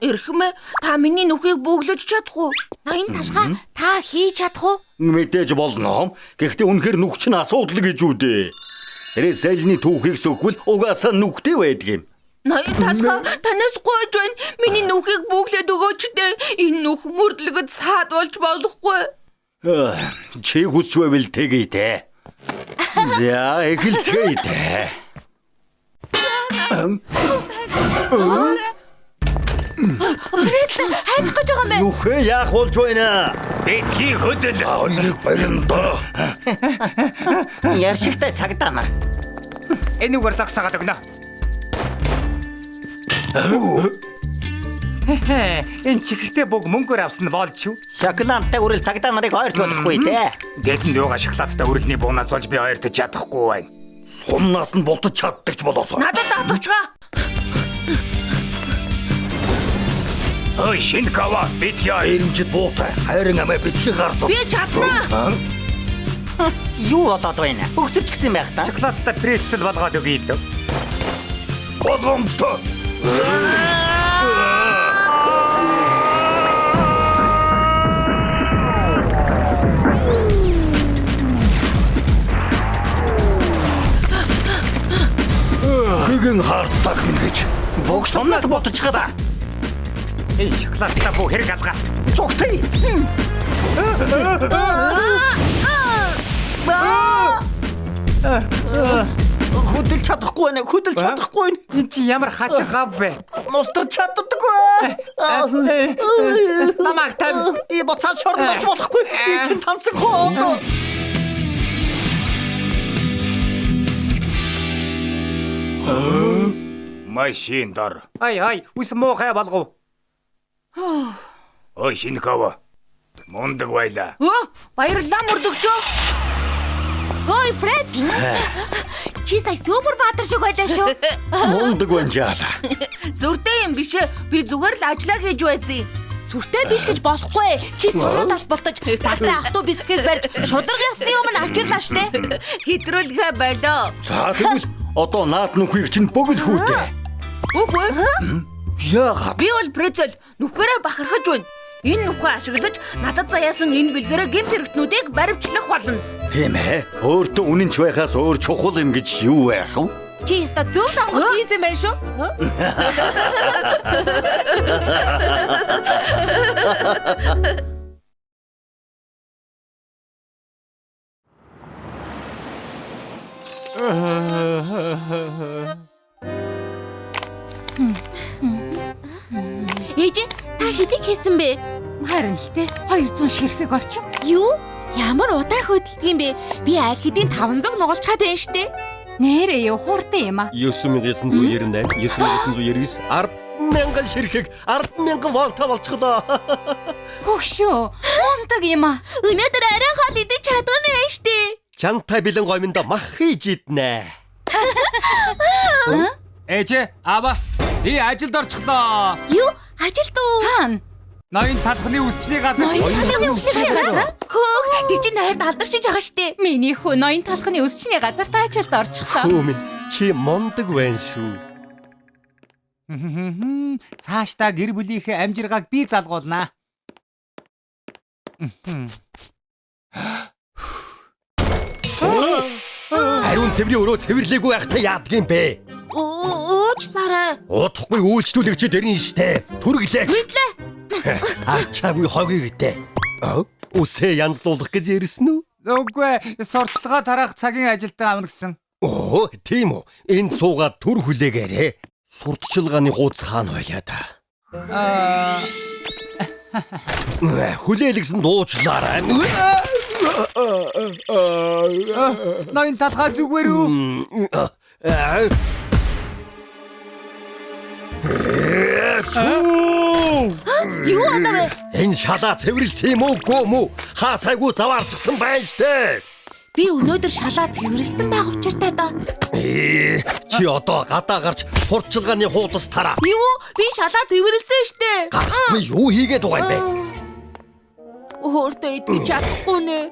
Эрхмээ, та миний нүхийг бөглөж чадах уу? Ноён талхаа та хийж чадах уу? Мэдээж болно. Гэхдээ үнэхээр нүх чинь асуудал гэж үү дээ. Ресэлний түүхийг сөхвөл угаасаа нүхтэй байдаг юм. Ноён талхаа танаас гуйж байна. Миний нүхийг бөглөөд өгөөч дээ. Энэ нүх мөрдлөгөд саад болж болохгүй. Чи хүсч байвал тэгье дээ. За, эхэлцгээе дээ. Прецел хайж гэж байгаа юм бэ? Нүхээ яах болж байна? Битгий хөдөл. Хоёрыг барина доо. Яршигтай цагдаа нар. Энүүгээр зогсоогаад өгнө. Энэ чихэртэй бүг мөнгөөр авсан болж шүү. Шоколадтай үрэл цагдаа нарыг ойрт болохгүй те. Дэдэнд юугаа шоколадтай үрэлний буунаас болж би ойртож чадахгүй байна. Сумнаас нь бултаж чаддаг ч болоосоо. Надад даатгачгаа. Ой, Шинкава, битгий ой. Ирэмжид буутай. Хайрын амиа битгий гарцуу. Би чаднаа. Юу болоод байна? Өгтөрч гисэн байх та. Шоколадтай прецел болгоод өгье л дөө. Болгоомжтой. Гэгэн хартаг минь гэж. Бүх сумнаас бултаж чадаа. Энэ шоколадтай буу хэрэг алгаа. Зүгтээ. Хөдөлж чадахгүй байна. Хөдөлж чадахгүй байна. Энэ чи ямар хачин гав бэ? Мултарч чаддаггүй. Намайг тань. Би буцаад шорнолж болохгүй. Би чинь тансаг хоо. Машин дор. Ай ай, үс муухай болгов. Ой, Шинкава. Мундаг байлаа. Баярлалаа мөрдөгчөө. Хой, Прецел. Чи сая супер баатар шиг байлаа шүү. Мундаг байна жаала. Зүртэй юм биш ээ. Би зүгээр л ажиллаа хийж байсан. Сүртэй биш гэж болохгүй. Чи сургаад ас болтож цагдаа ах トゥ бисгийг барьж шударга ёсны өмнө авчирлаа штэ. Хэтрүүлгээ болоо. За тэгвэл одоо наад нүхийг чинь бөглөх үү дээ. Үгүй. Яагаад? Би бол Прецел нүхээрээ бахархаж байна. Энэ нүхээ ашиглаж надад заяасан энэ бэлгээрээ гэмт хэрэгтнүүдийг баривчлах болно. Тийм ээ. Өөртөө үнэнч байхаас өөр чухал юм гэж юу байх вэ? Чи ёстой зөв сонголт хийсэн байх шүү. Ээж, та хэдийг хийсэн бэ? Харин л дээ 200 ширхэг орчим. Юу? Ямар удаан хөдөлдөг юм бэ? Би аль хэдийн 500 нугалчаад байна штэ. Нэрээ юу хууртай юм а. 9998, 9999, 10,000 ширхэг, 10,000 волта болчихлоо. Хөгшөө, мундаг юм а. Өнөөдөр орой хоол идэж чадах нь байна штэ. Чантай бэлэн гоминдо мах хийж иднэ. Ээж, аава, би ажилд орчихлоо. Юу? Ажилд уу? Хаана? Ноён талхны үсчний газар. Ноён талхны үсчний газар? Хөөх, тэр чинь ойрд алдаршиж байгаа штэ. Миний хүү ноён талхны үсчний газарт ажилд орчихлоо. Хүү минь чи мундаг байна шүү. Цаашдаа гэр бүлийнхээ амжиргааг би залгуулнаа. Ариун цэврийн өрөө цэвэрлээгүй байхдаа яадаг юм бэ? Уучлаарай. Удахгүй үйлчлүүлэгчид ирнэ штэ. Түргэлээ. Мэдлээ. Ачаагүй хогийг идэ. Үсээ янзлуулах гэж ярьсан үү? Үгүй, сурчлагаа тараах цагийн ажилтан авна гэсэн. Оо, тийм үү. Энд суугаад төр хүлээгээрэй. Сурталчилгааны хууц хаана байлаа да. Хүлээлгэсэн дуучлаарай. Ноён талхаа зүгээр үү? Сүү! Юу болов вэ? Энэ шалаа цэвэрлсэн юм уу гоо мүү? Хаа сайгүй заваарчихсан байна штэ. Би өнөөдөр шалаа цэвэрлсэн байх учиртай доо. Чи одоо гадаа гарч сурталчилгааны хуудас тараа. Юу? Би шалаа цэвэрлсэн штэ. Би юу хийгээд байгаа юм бэ? Өөртөө итгэж чадахгүй нэ.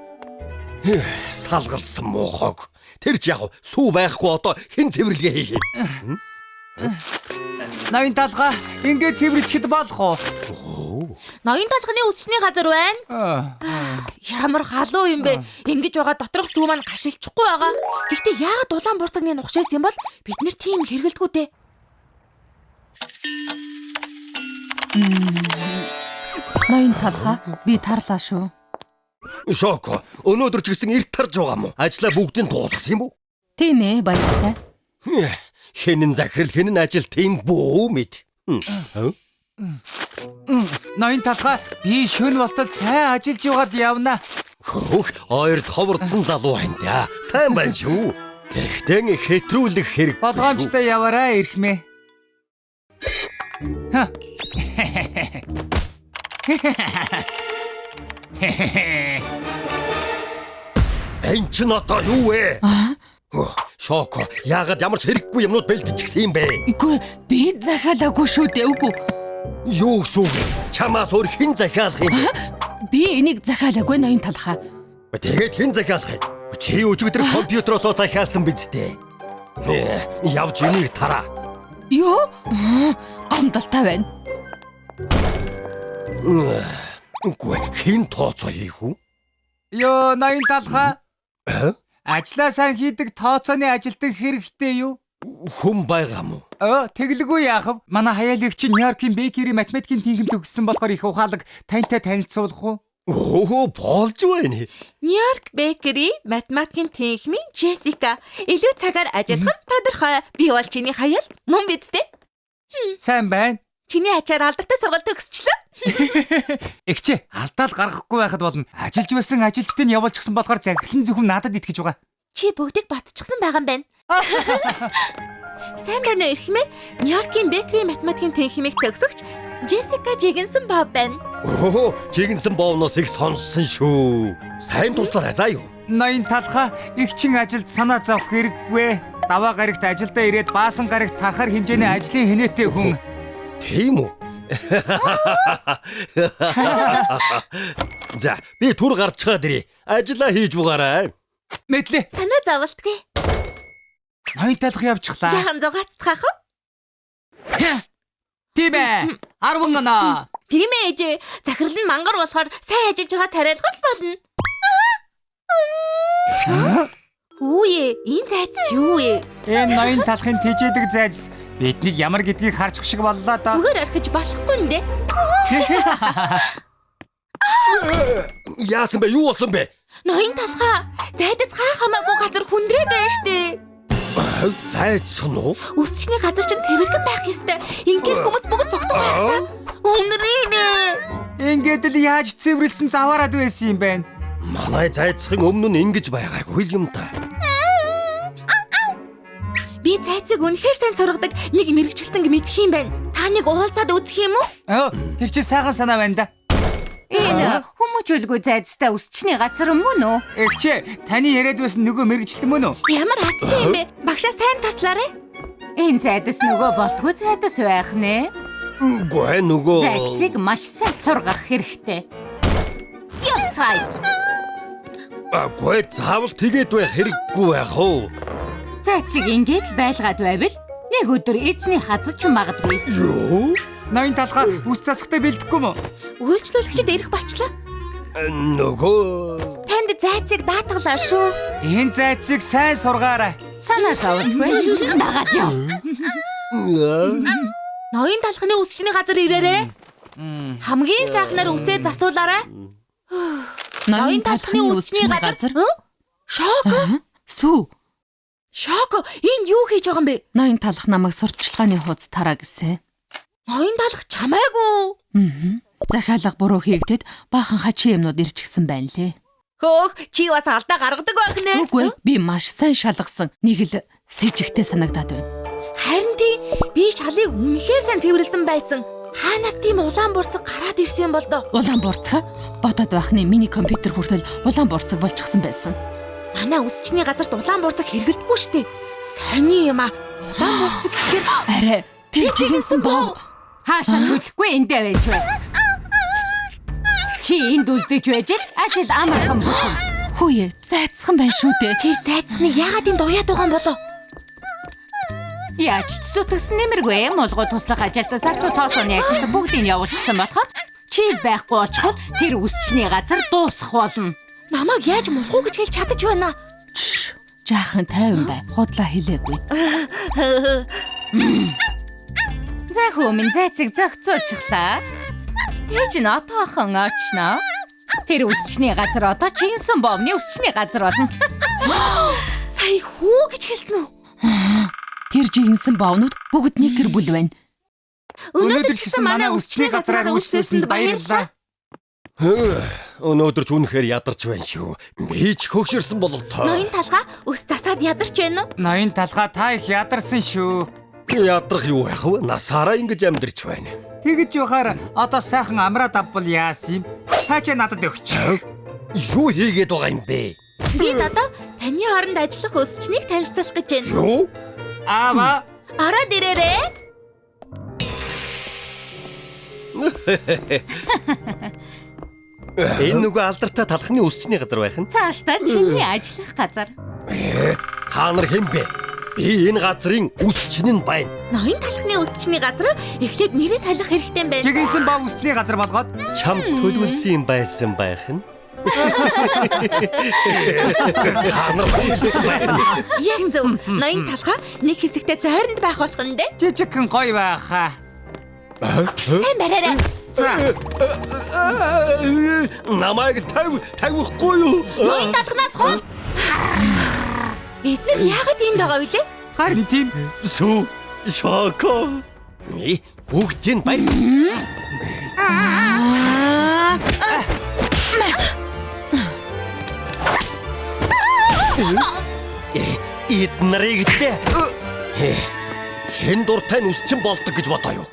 Салгалсан муухайг. Тэр ч яг сүү байхгүй одоо хэн цэвэрлэгээ хийх юм? Ноён талхаа ингээд цэвэрлэхэд болох уу? Ноён талхны үсчний газар байна. Ямар халуун юм бэ? Ингэж байгаа доторх сүү маань гашилчихгүй байгаа. Гэхдээ яагаад улаан буурцагны нухшаас юм бол бид нэр тийм хэрэгэлдэггүй дээ. Ноён талхаа би тарлаа шүү. Шоко, өнөөдөр ч гэсэн эрт тарж байгаа мó? Ажлаа бүгдийг дуусгасан юм уу? Тийм ээ, баяртай. Хэнэн захирал, хэнэн ажил тийм бүү мэд. Ноён талхаа би шөнө болтол сайн ажиллаж яваад явна. Хөөх, ойрд ховордсон залуу байна да. Сайн байна шүү. Гэхдээ хэтрүүлэх хэрэг. Болгоомжтой яваарай эрхмээ. Энэ чинь одоо юу вэ? Шоко, яагаад ямар ч хэрэггүй юмнууд бэлтчихсэн юм бэ? Үгүй, би захиалаагүй шүү дээ, үгүй. Юу гэсэн үг? Чамаас өөр хэн захиалах юм бэ? Би энийг захиалаагүй ноён талхаа. Тэгээд хэн захиалах юм? Чи өчигдөр компьютероосоо захиалсан биз дээ. Явж энийг тараа. Юу? Гомдолтой байна. Үгүй, хэн тооцоо хийх үү? Йоо, ноён талхаа. Ажлаа сайн хийдэг тооцооны ажилтан хэрэгтэй юу? Хүн байгаа мó? Тэгэлгүй яах вэ? Манай хаяалагч Нью-Йоркийн Бейкери математикийн тэнхим төгссөн болохоор их ухаалаг тантай танилцуулах уу? Өө, болж байна. Нью-Йорк Бейкери математикийн тэнхимийн Джессика. Илүү цагаар ажиллах нь тодорхой. Би бол чиний хаяал мөн биз дээ? Сайн байна. Чиний ачаар алдартай сургууль төгсчлөө. Эгчээ, алдаал гаргахгүй байхад болно. Ажиллаж байсан ажилчдыг нь явуулчихсан болохоор захирал нь зөвхөн надад итгэж байгаа. Чи бүгдийг батчихсан байгаа юм байна. Сайн байна уу эрхмээ? Нью-Йоркийн Бейкери математикийн тэнхимийг төгсөгч Джессика Жигэнсэн Бов байна. Өө, Жигэнсэн Бовноос их сонссон шүү. Сайн туслаарай заа юу. Ноён талхаа эгчин ажилд санаа зовх хэрэггүй. Даваа гарагт ажилдаа ирээд баасан гарагт тархаар хэмжээний ажлын хэнээтэй хүн. Тийм үү? За, би түр гарчхаад ирье. Ажлаа хийж бугаарай. Мэдлээ. Санаа зовлтгүй. Ноён талх явчихлаа. Жаахан зугаацгаах уу? Тийм ээ. 10 оноо. Тийм ээ ээжээ. Захирал нь мангар болохоор сайн ажиллаж байгаа тариалгал болно. Үгүй ээ, энэ зайц юу вэ? Энэ ноён талхын тэжээдэг зайц. Биднийг ямар гэдгийг харчих шиг боллоо доо. Зүгээр орхиж болохгүй нэ. Яасан бэ? Юу болсон бэ? Ноён талхаа зайдас хаа хамаагүй газар хүндрээд байна штэ. Зайц нь уу? Үсчний газар чинь цэвэрхэн байх ёстой. Ингээд хүмүүс бүгд цогтох байх та. Үнэрээ нэ. Ингээд л яаж цэвэрлсэн заваарад байсан юм бэ? Манай зайцхын өмнө нь ингэж байгаагүй юм та. Би зайцыг үнэхээр сайн сургадаг нэг мэргэжилтэнг мэдэх юм байна. Та нэг уулзаад үзэх юм уу? Тэр чинь сайхан санаа байна да. Энэ хүмүүжүүлгүй зайцтай өсчний газар мөн үү? Эгчээ, таны яриад байсан нөгөө мэргэжилтэн мөн үү? Ямар азтай юм бэ? Багшаа сайн таслаарай. Энэ зайдас нөгөө болтгүй зайдас байх нэ. Үгүй нөгөө Зайцыг маш сайн сургах хэрэгтэй. Явцгаая. Үгүй заавал тэгээд байх хэрэггүй байх уу? Зайцыг ингээд л байлгаад байвал нэг өдөр эзний хазаж магадгүй. Юу? Ноён талхаа үс засахтай бэлдэхгүй мө? Үйлчлүүлэгчид ирэх болчлаа. Нөгөө Танд зайцыг даатгалаа шүү. Энэ зайцыг сайн сургаарай. Санаа зовлтгүй. Дагаад яв. Ноён талхны үсчний газар ирээрэй. Хамгийн сайхнаар үсээ засуулаарай. Ноён талхны үсчний газар. Шоко. Сүү. Шоко, энд юу хийж байгаа юм бэ? Ноён талх намайг сурталчилгааны хуудас тараа гэсэн. Ноён талх чамайгүй. Захиалга буруу хийгдэд баахан хачин юмнууд ирчихсэн байна лээ. Хөөх, чи бас алдаа гаргадаг байх нэ. Үгүй, би маш сайн шалгасан. Нэг л сэжигтэй санагдаад байна. Харин тий, би шалыг үнэхээр сайн цэвэрлсэн байсан. Хаанаас тийм улаан бурцаг гараад ирсэн юм бол доо? Улаан бурцаг? Бодоод байхны миний компьютер хүртэл улаан бурцаг болчихсон байсан. Манай үсчний газарт улаан бурцаг хэрэгэлдэггүй штэ. Сони юм а. Улаан бурцаг гэхээр арай тэр жигэнсэн бов. Хаашаа ч хүлэхгүй эндээ байж бай. Чи энд үлдэж байж л ажил амархан бүтэн. Хүүе, зайцхан байна шүү дээ. Тэр зайцхныг яагаад энд уяад байгаа юм болоо? Яаж ч зүтгэсэн нэмэргүй мулгуу туслах ажилд саксо тооцооны ажилд бүгдийг явуулчихсан болохоор чи л байхгүй болчихвол тэр үсчний газар дуусах болно. Намайг яаж мулгуу гэж хэлж чадаж байна? Жаахан тайван бай. Худлаа хэлээгүй. За хөө минь зайцыг зохицуулчихлаа. Тэгж нь отоохон очно. Тэр үсчний газар одоо жинсэн бовны үсчний газар болно. Сая хүү гэж хэлсэн үү? Тэр жигэнсэн бовнууд бүгд нэг гэр бүл байна. Өнөөдөр ч гэсэн манай үсчний газраар үйлчлүүлсэнд баярлалаа. Өнөөдөр ч үнэхээр ядарч байна шүү. Би ч хөгшөрсөн бололтой. Ноён талгаа өс засаад ядарч байна уу? Ноён талгаа та их ядарсан шүү. Ядрах юу байх вэ? Насаараа ингэж амьдарч байна. Тэгэж явахаар одоо сайхан амраад авбал яасан юм? Таачаа надад өгч. Юу хийгээд байгаа юм бэ? Би одоо таны оронд ажиллах өсчнийг танилцуулах гэж байна. Юу? Аава. Ороод ирээрэй. Энэ нөгөө алдартай талхны өсчний газар байх нь. Цаашдаа чиний ажиллах газар. Та нар хэн бэ? Би энэ газрын өсчин нь байна. Ноён талхны өсчний газар эхлээд нэрээ солих хэрэгтэй юм байна. Жигэнсэн бов өсчний газар болгоод чам төлөвлөсөн юм байсан байх нь. Та нар баярлсан байх нь. Яг зөв. Ноён талхаа нэг хэсэгтээ зойронд байх болох нь дээ. Жижигхэн гоё байхаа. Сайн бариарай. За. Намайг тавихгүй юу? Ноён талхнаас хол. Эднэр яагаад энд байгаа вэ? Харин тийм. Сүү, Шоко. Бүгдийг барь. Эднэрийг дээ. Хэн дуртай нь үсчин болдог гэж бодоо юу?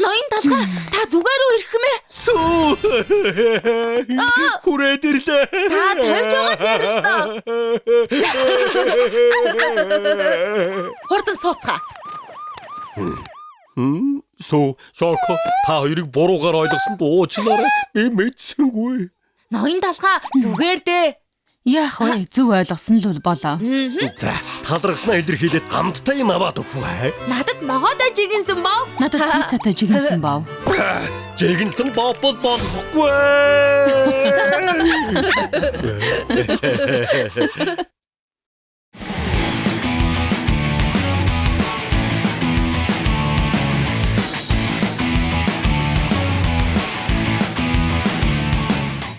Ноён талхаа та зүгээр үү ирэх юм ээ? Сүү. Хүрээд ирлээ. Та тавьж байгаа тэр өстөө. Хурдан сууцгаа. Сүү, Шоко, та хоёрыг буруугаар ойлгосонд уучлаарай. Би мэдсэнгүй. Ноён талхаа зүгээр дээ. Яах вэ? Зөв ойлгосон л болоо. За, талархснаа илэрхийлээд амттай юм аваад өгөх үү? Надад ногоотой жигэнсэн бов. Надад пиццатай жигэнсэн бов. Жигэнсэн бов бол болохгүй.